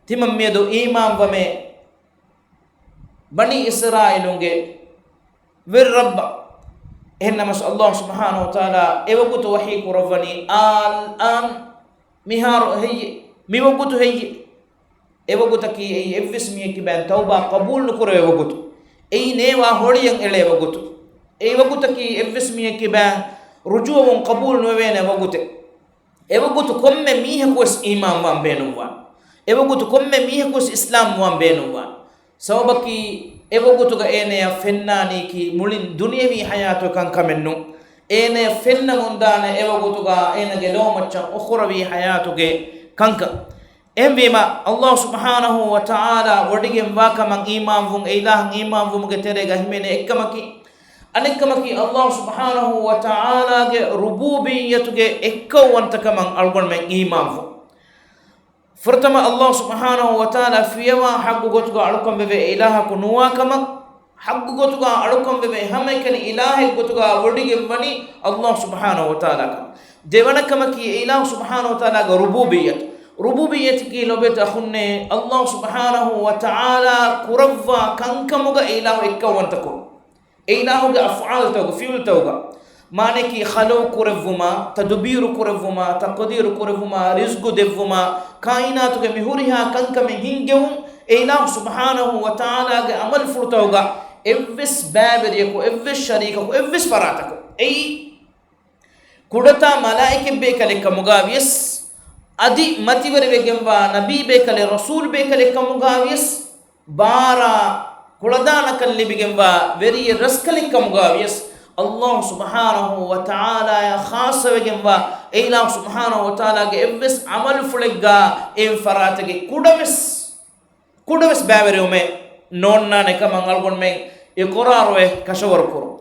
ތިމަން މިއަދު އީމާންވަމޭ ބަނީ އިސްރާއީލުންގެ ވެރި ރައްބަށް. އެހެންނަމަސް ﷲ ސުބްޙާނަހޫ ވަތަޢާލާ އެވަގުތު ވަޙީ ކުރައްވަނީ، އަލްއާން، މިހާރު ހެއްޔެ؟ މިވަގުތު ހެއްޔެ؟ އެވަގުތަކީ އެއީ އެއްވެސް މީހެއް ކިބައިން ތައުބާ ޤަބޫލު ނުކުރެވޭ ވަގުތު. އެއީ ނޭވާ ހޮޅިއަށް އެޅޭ ވަގުތު. އެ ވަގުތަކީ އެއްވެސް މީހެއް ކިބައިން ރުޖޫޢަވުން ޤަބޫލު ނުވެވޭނެ ވަގުތެއް. އެވަގުތު ކޮންމެ މީހަކުވެސް އީމާންވާން ބޭނުންވާނެ. އެވަގުތު ކޮންމެ މީހަކުވެސް އިސްލާމްވާން ބޭނުންވާނެ. ސަބަބަކީ، އެވަގުތުގަ އޭނަޔަށް ފެންނާނީކީ މުޅިން ދުނިޔަވީ ޙަޔާތުގެ ކަންކަމެއް ނޫން. އޭނަޔަށް ފެންނަމުންދާނެ އެވަގުތުގަ އޭނަގެ ލޯމައްޗަށް އުޚުރަވީ ޙަޔާތުގެ ކަންކަން. އެހެންވީމަ، ﷲ ސުބްޙާނަހޫ ވަތަޢާލާ ވޮޑިގެންވާ ކަމަށް އީމާންވުން، އެ އިލާހަށް އީމާންވުމުގެ ތެރޭގަ ހިމެނޭ އެއްކަމަކީ، އަނެއްކަމަކީ، ﷲ ސުބްޙާނަހޫ ވަތަޢާލާގެ ރުބޫބިއްޔަތުގެ އެއްކައުވަންތަކަމަށް އަޅުގަނޑުމެން އީމާންވުން. ފުރަތަމަ، ﷲ ސުބްޙާނަހޫ ވަތަޢާލާ ފިޔަވާ ޙައްޤު ގޮތުގަ އަޅުކަން ވެވޭ އިލާހަކު ނުވާ ކަމަށް، ޙައްޤު ގޮތުގަ އަޅުކަން ވެވޭ ހަމައެކަނި އިލާހެއް ގޮތުގަ ވޮޑިގެން ވަނީ ﷲ ސުބްޙާނަހޫ ވަތަޢާލާ ކަމަށް. ދެވަނަ ކަމަކީ، އެ އިލާހު ސުބްޙާނަހޫ ވަތަޢާލާގެ ރުބޫބިއްޔަތު. ރުބޫބިއްޔަތަކީ ލޮބެތި އަޚުންނޭ، ﷲ ސުބްޙާނަހޫ ވަތަޢާލާ ކުރައްވާ ކަންކަމުގަ އެ އިލާހު އެއްކައުވަންތަކުރުން. އެ އިލާހުގެ އަފްޢާލުތަކުގަ، ފިޢުލުތަކުގަ، މާނައަކީ ޚަލްޤު ކުރެއްވުމާ، ތަދުބީރު ކުރެއްވުމާ، ތަޤްދީރު ކުރެއްވުމާ، ރިޒްޤު ދެއްވުމާ، ކާއިނާތުގެ މި ހުރިހާ ކަންކަމެއް ހިންގެވުން، އެ އިލާހު ސުބްޙާނަހޫ ވަތަޢާލާގެ ޢަމަލުފުޅުތަކުގަ އެއްވެސް ބައިވެރިޔަކު، އެއްވެސް ޝަރީކަކު، އެއްވެސް ފަރާތަކު. އެއީ ކުޑަތާ މަލާއިކަތް ބޭކަލެއް ކަމުގަ ވިޔަސް، އަދި މަތިވެރިވެގެންވާ ނަބީ ބޭކަލެއް، ރަސޫލް ބޭކަލެއް ކަމުގަ ވިޔަސް، ބާރާ ކުޅަދާނަކަން ލިބިގެންވާ ވެރިއެއް ރަސްކަލެއް ކަމުގަ ވިޔަސް، ﷲ ސުބްޙާނަހޫ ވަތަޢާލާޔާ ޚާއްޞަވެގެންވާ، އެ އިލާހު ސުބްޙާނަހޫ ވަތަޢާލާގެ އެއްވެސް ޢަމަލުފުޅެއްގަ އެއް ފަރާތެއްގެ ކުޑަވެސް، ކުޑަވެސް ބައިވެރިވުމެއް ނޯންނާނެ ކަމަށް އަޅުގަނޑުމެން އިޤްރާރުވެ ކަށަވަރު ކުރުން.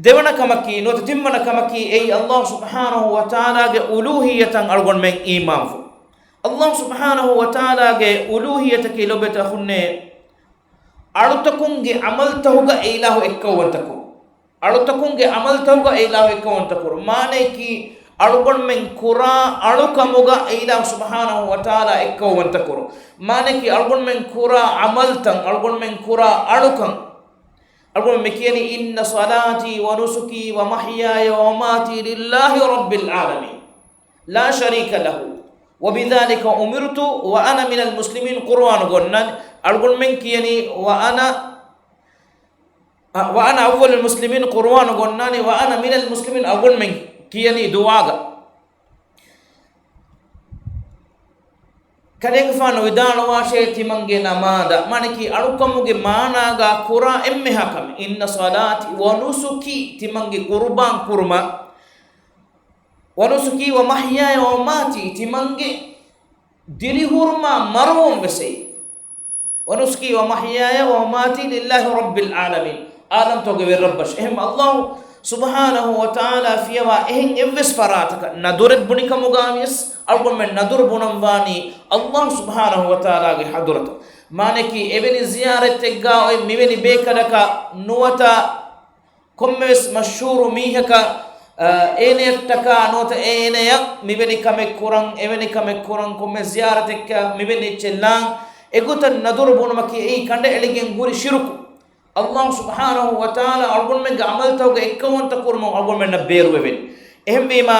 ދެވަނަ ކަމަކީ، ނުވަތަ ތިންވަނަ ކަމަކީ، އެއީ ﷲ ސުބްޙާނަހޫ ވަތަޢާލާގެ އުލޫހިއްޔަތަށް އަޅުގަނޑުމެން އީމާންވުން. ﷲ ސުބްޙާނަހޫ ވަތަޢާލާގެ އުލޫހިއްޔަތަކީ ލޮބެތި އަޚުންނޭ، އަޅުތަކުންގެ ޢަމަލުތަކުގަ އެ އިލާހު އެއްކައުވަންތަކުރުން. އަޅުތަކުންގެ ޢަމަލުތަކުގަ އެ އިލާހު އެއްކައުވަންތަކުރުން. މާނައަކީ، އަޅުގަނޑުމެން ކުރާ އަޅުކަމުގަ އެ އިލާހު ސުބްޙާނަހޫ ވަތަޢާލާ އެއްކައުވަންތަކުރުން. މާނައަކީ، އަޅުގަނޑުމެން ކުރާ ޢަމަލުތައް، އަޅުގަނޑުމެން ކުރާ އަޅުކަން. އަޅުގަނޑު މި ކިޔަނީ، "إن صلاتي ونسكي ومحياي ومماتي لله رب العالمين لا شريك له وبذلك أمرت وأنا من المسلمين" ޤުރުއާނުގަ އޮންނާނެ. އަޅުގަނޑުމެން ކިޔަނީ، "وأنا، وأنا أول المسلمين" ޤުރުއާނުގަ އޮންނާނެ، "وأنا من المسلمين" އަޅުގަނޑުމެން ކިޔަނީ ދުޢާގަ. ކަލޭގެފާނު ވިދާޅުވާށޭ، ތިމަންގެ ނަމާދަށް، މާނައަކީ އަޅުކަމުގެ މާނާގަ ކުރާ އެންމެހާ ކަމެއް، إن صلاتي ونسكي، ތިމަންގެ ޤުރުބާން ކުރުމަށް، ونسكي ومحياي ومماتي، ތިމަންގެ ދިރިހުރުމާ މަރުވުން ވެސް އެއީ، ونسكي ومحياي ومماتي لله رب العالمين، ޢާލަމްތަކުގެ ވެރިރައްބަށް. އެހެން ﷲ ސުބްޙާނަހޫ ވަތަޢާލާ ފިޔަވާ އެހެން އެއްވެސް ފަރާތަކަށް ނަދުރެއް ބުނިކަމުގަވިޔަސް، އަޅުގަނޑުމެން ނަދުރު ބުނަންވާނީ ﷲ ސުބްޙާނަހޫ ވަތަޢާލާގެ ޙަޟްރަތަށް. މާނައަކީ އެވެނި ޒިޔާރަތެއްގަ އޮތް މިވެނި ބޭކަލަކަށް ނުވަތަ ކޮންމެވެސް މަޝްހޫރު މީހަކަށް، އާ، އޭނަޔަށްޓަކާ ނުވަތަ އޭނަޔަށް މިވެނި ކަމެއް ކުރަން، އެވެނި ކަމެއް ކުރަން، ކޮންމެ ޒިޔާރަތެއްގަ މިވެނި އެއްޗެއް ލާން، އެގޮތަށް ނަދުރު ބުނުމަކީ އެއީ ކަނޑައެޅިގެން ހުރި ޝިރުކު. ﷲ ސުބްޙާނަހޫ ވަތަޢާލާ އަޅުގަނޑުމެންގެ ޢަމަލުތަކުގެ އެއްކައުވަންތަ ކުރުމަށް އަޅުގަނޑުމެންނަށް ބޭރުވެވެން. އެހެންވީމާ،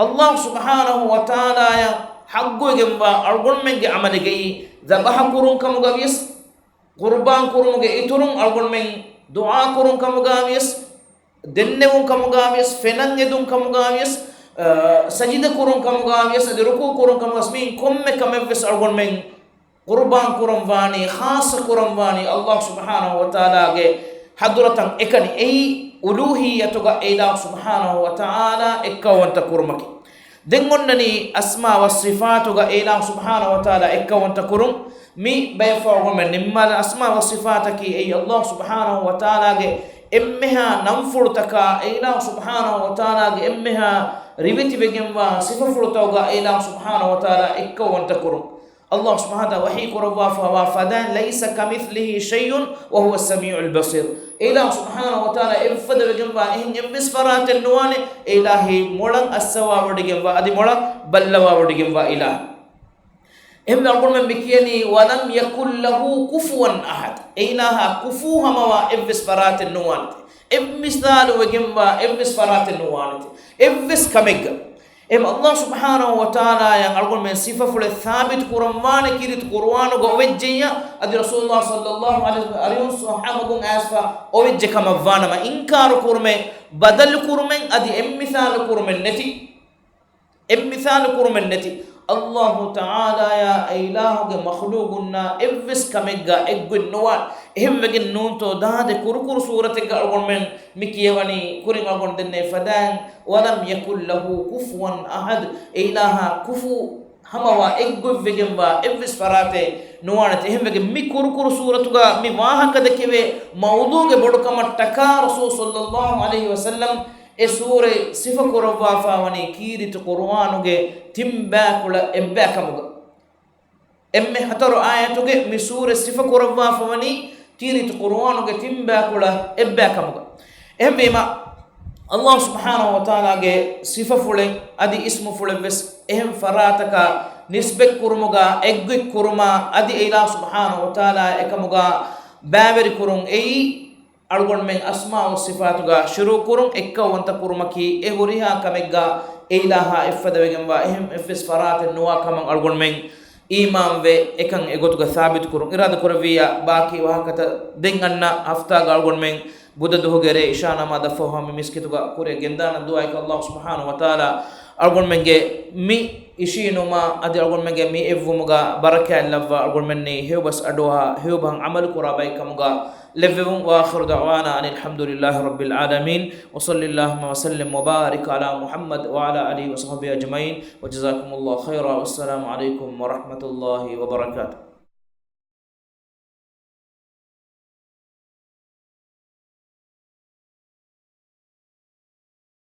ﷲ ސުބްޙާނަހޫ ވަތަޢާލާޔަށް ޙައްޤުވެގެންވާ އަޅުގަނޑުމެންގެ ޢަމަލެއްގައި ޛަބަޙަ ކުރުން ކަމުގަވިޔަސް، ޤުރުބާން ކުރުމުގެ އިތުރުން އަޅުގަނޑުމެން ދުޢާ ކުރުން ކަމުގަވިޔަސް، ދެންނެވުން ކަމުގަވިޔަސް، ފެނަށް އެދުން ކަމުގަވިޔަސް، އަ، ސަޖިދަ ކުރުން ކަމުގަވިޔަސް، އަދި ރުކޫޢު ކުރުން ކަމުގަވިޔަސް، މިއިން ކޮންމެ ކަމެއްވެސް އަޅުގަނޑުމެން ޤުރުބާން ކުރަން ވާނީ، ޚާއްޞަ ކުރަން ވާނީ ﷲ ސުބްޙާނަހޫ ވަތަޢާލާގެ ޙަޟްރަތަށް އެކަނި. އެއީ އުލޫހިއްޔަތުގަ އެ އިލާހު ސުބްޙާނަހޫ ވަތަޢާލާ އެއްކައުވަންތަ ކުރުމަކީ. ދެން އޮންނަނީ އަސްމާ ވައްޞިފާތުގަ އެ އިލާހު ސުބްޙާނަހޫ ވަތަޢާލާ އެއްކައުވަންތަ ކުރުން. މި ބަޔަށްފަހު އަޅުގަނޑުމެން ނިންމާލަން. އަސްމާ ވައްޞިފާތަކީ އެއީ ﷲ ސުބްޙާނަހޫ ވަތަޢާލާގެ އެންމެހާ ނަންފުޅުތަކާ، އެ އިލާހު ސުބްޙާނަހޫ ވަތަޢާލާގެ އެންމެހާ ރިވެތިވެގެންވާ ސިފަފުޅުތަކުގަ އެ އިލާހު ސުބްޙާނަހޫ ވަތަޢާލާ އެއްކައުވަންތަ ކުރުން. ﷲ ސުބްޙާނަހޫ ވަތަޢާލާ ވަޙީ ކުރައްވާފައިވާ ފަދައިން، ليس كمثله شيء وهو السميع البصير. އެ އިލާހު ސުބްޙާނަހޫ ވަތަޢާލާ އެއްފަދަ ވެގެންވާ އެހެން އެއްވެސް ފަރާތެއް ނުވާނެ، އެ އިލާހީ މޮޅަށް އައްސަވާވޮޑިގެންވާ އަދި މޮޅަށް ބައްލަވާވޮޑިގެންވާ އިލާހު. އެހެންވެ އަޅުގަނޑުމެން މި ކިޔަނީ، ولم يكن له كفوا أحد. އެ އިލާހާ ކުފޫ ހަމަވާ އެއްވެސް ފަރާތެއް ނުވާނެތެ. އެއްމިސާލު ވެގެންވާ އެއްވެސް ފަރާތެއް ނުވާނެތެ. އެއްވެސް ކަމެއްގަ. އެހެން ﷲ ސުބްޙާނަހޫ ވަތަޢާލާޔަށް އަޅުގަނޑުމެން ސިފަފުޅެއް ސާބިތު ކުރަންވާނެ ކީރިތި ޤުރުއާނުގަ އޮވެއްޖެއްޔާ، އަދި ރަސޫލުﷲ ޞައްލައްލާހު ޢަލައިހި ވަސައްލަމް އަރިހުން ޞައްޙަ މަގުން އައިސްފަ އޮވެއްޖެ ކަމަށް ވާނަމަ، އިންކާރު ކުރުމެއް، ބަދަލު ކުރުމެއް، އަދި އެއްމިސާލު ކުރުމެއް ނެތި. އެއްމިސާލު ކުރުމެއް ނެތި. ﷲ ތަޢާލާޔާ އެ އިލާހުގެ މަޚްލޫޤުންނާ އެއްވެސް ކަމެއްގަ އެއްގޮތް ނުވާނެ. އެހެންވެގެން ނޫންތޯ ދާދެ ކުރުކުރު ސޫރަތެއްގަ އަޅުގަނޑުމެން މި ކިޔަވަނީ، ކުރިން އަޅުގަނޑު ދެންނެވި ފަދައިން، ولم يكن له كفوا أحد. އެ އިލާހާ ކުފޫ ހަމަވާ އެއްގޮތްވެގެންވާ އެއްވެސް ފަރާތެއް ނުވާނެތެ. އެހެންވެގެން މި ކުރުކުރު ސޫރަތުގަ މި ވާހަކަ ދެކެވޭ މައުޟޫގެ ބޮޑުކަމަށްޓަކާ ރަސޫލު ޞައްލައްލާހު ޢަލައިހި ވަސައްލަމް އެ ސޫރަތް ސިފަކުރައްވާފައިވަނީ ކީރިތި ޤުރުއާނުގެ ތިން ބައިކުޅަ އެއްބައިކަމުގަ. އެންމެ ހަތަރު އާޔަތުގެ މި ސޫރަތް ސިފަކުރައްވާފަވަނީ ކީރިތި ޤުރުއާނުގެ ތިން ބައިކުޅަ އެއްބައިކަމުގަ. އެހެންވީމަ، ﷲ ސުބްޙާނަހޫ ވަތަޢާލާގެ ސިފަފުޅެއް އަދި އިސްމުފުޅެއްވެސް އެހެން ފަރާތަކަށް ނިސްބަތްކުރުމުގަ އެއްގޮތްކުރުމާ އަދި އެ އިލާހު ސުބްޙާނަހޫ ވަތަޢާލާ އެކަމުގަ ބައިވެރިކުރުން އެއީ، އަޅުގަނޑުމެން އަސްމާއު ސިފާތުގަ ޝުރޫކުރުން އެއްކައުވަންތަ ކުރުމަކީ އެ ހުރިހާ ކަމެއްގަ އެ އިލާހާ އެއްފަދަވެގެންވާ އެހެން އެއްވެސް ފަރާތެއް ނުވާ ކަމަށް އަޅުގަނޑުމެން އީމާންވެ އެކަން އެގޮތުގަ ސާބިތުކުރުން އިރާދަކުރެއްވިއްޔާ، ބާކީ ވާހަކަތައް ދެން އަންނަ ހަފްތާގަ އަޅުގަނޑުމެން ބުދަ ދުހުގެ ރޭ އިޝާ ނަމާދަށްފަހު ހަމަ މި މިސްކިތުގަ ކުރިއަށް ގެންދާނަން. ދުޢާއަކީ ﷲ ސުބްޙާނަހޫ ވަތަޢާލާ އަޅުގަނޑުމެންގެ މި އިށީނުމާ އަދި އަޅުގަނޑުމެންގެ މި އެއްވުމުގަ ބަރަކާތް ލައްވާ، އަޅުގަނޑުމެންނީ ހެޔޮބަސް އަޑުއަހާ ހެޔޮބަހަށް ޢަމަލުކުރާ ބައެއްކަމުގަ ލެއްވެވުން. وآخر دعوانا أن الحمد لله رب العالمين، وصل اللهم وسلم وبارك على محمد وعلى آله وصحبه أجمعين، وجزاكم الله خيرا، والسلام عليكم ورحمة الله وبركاته.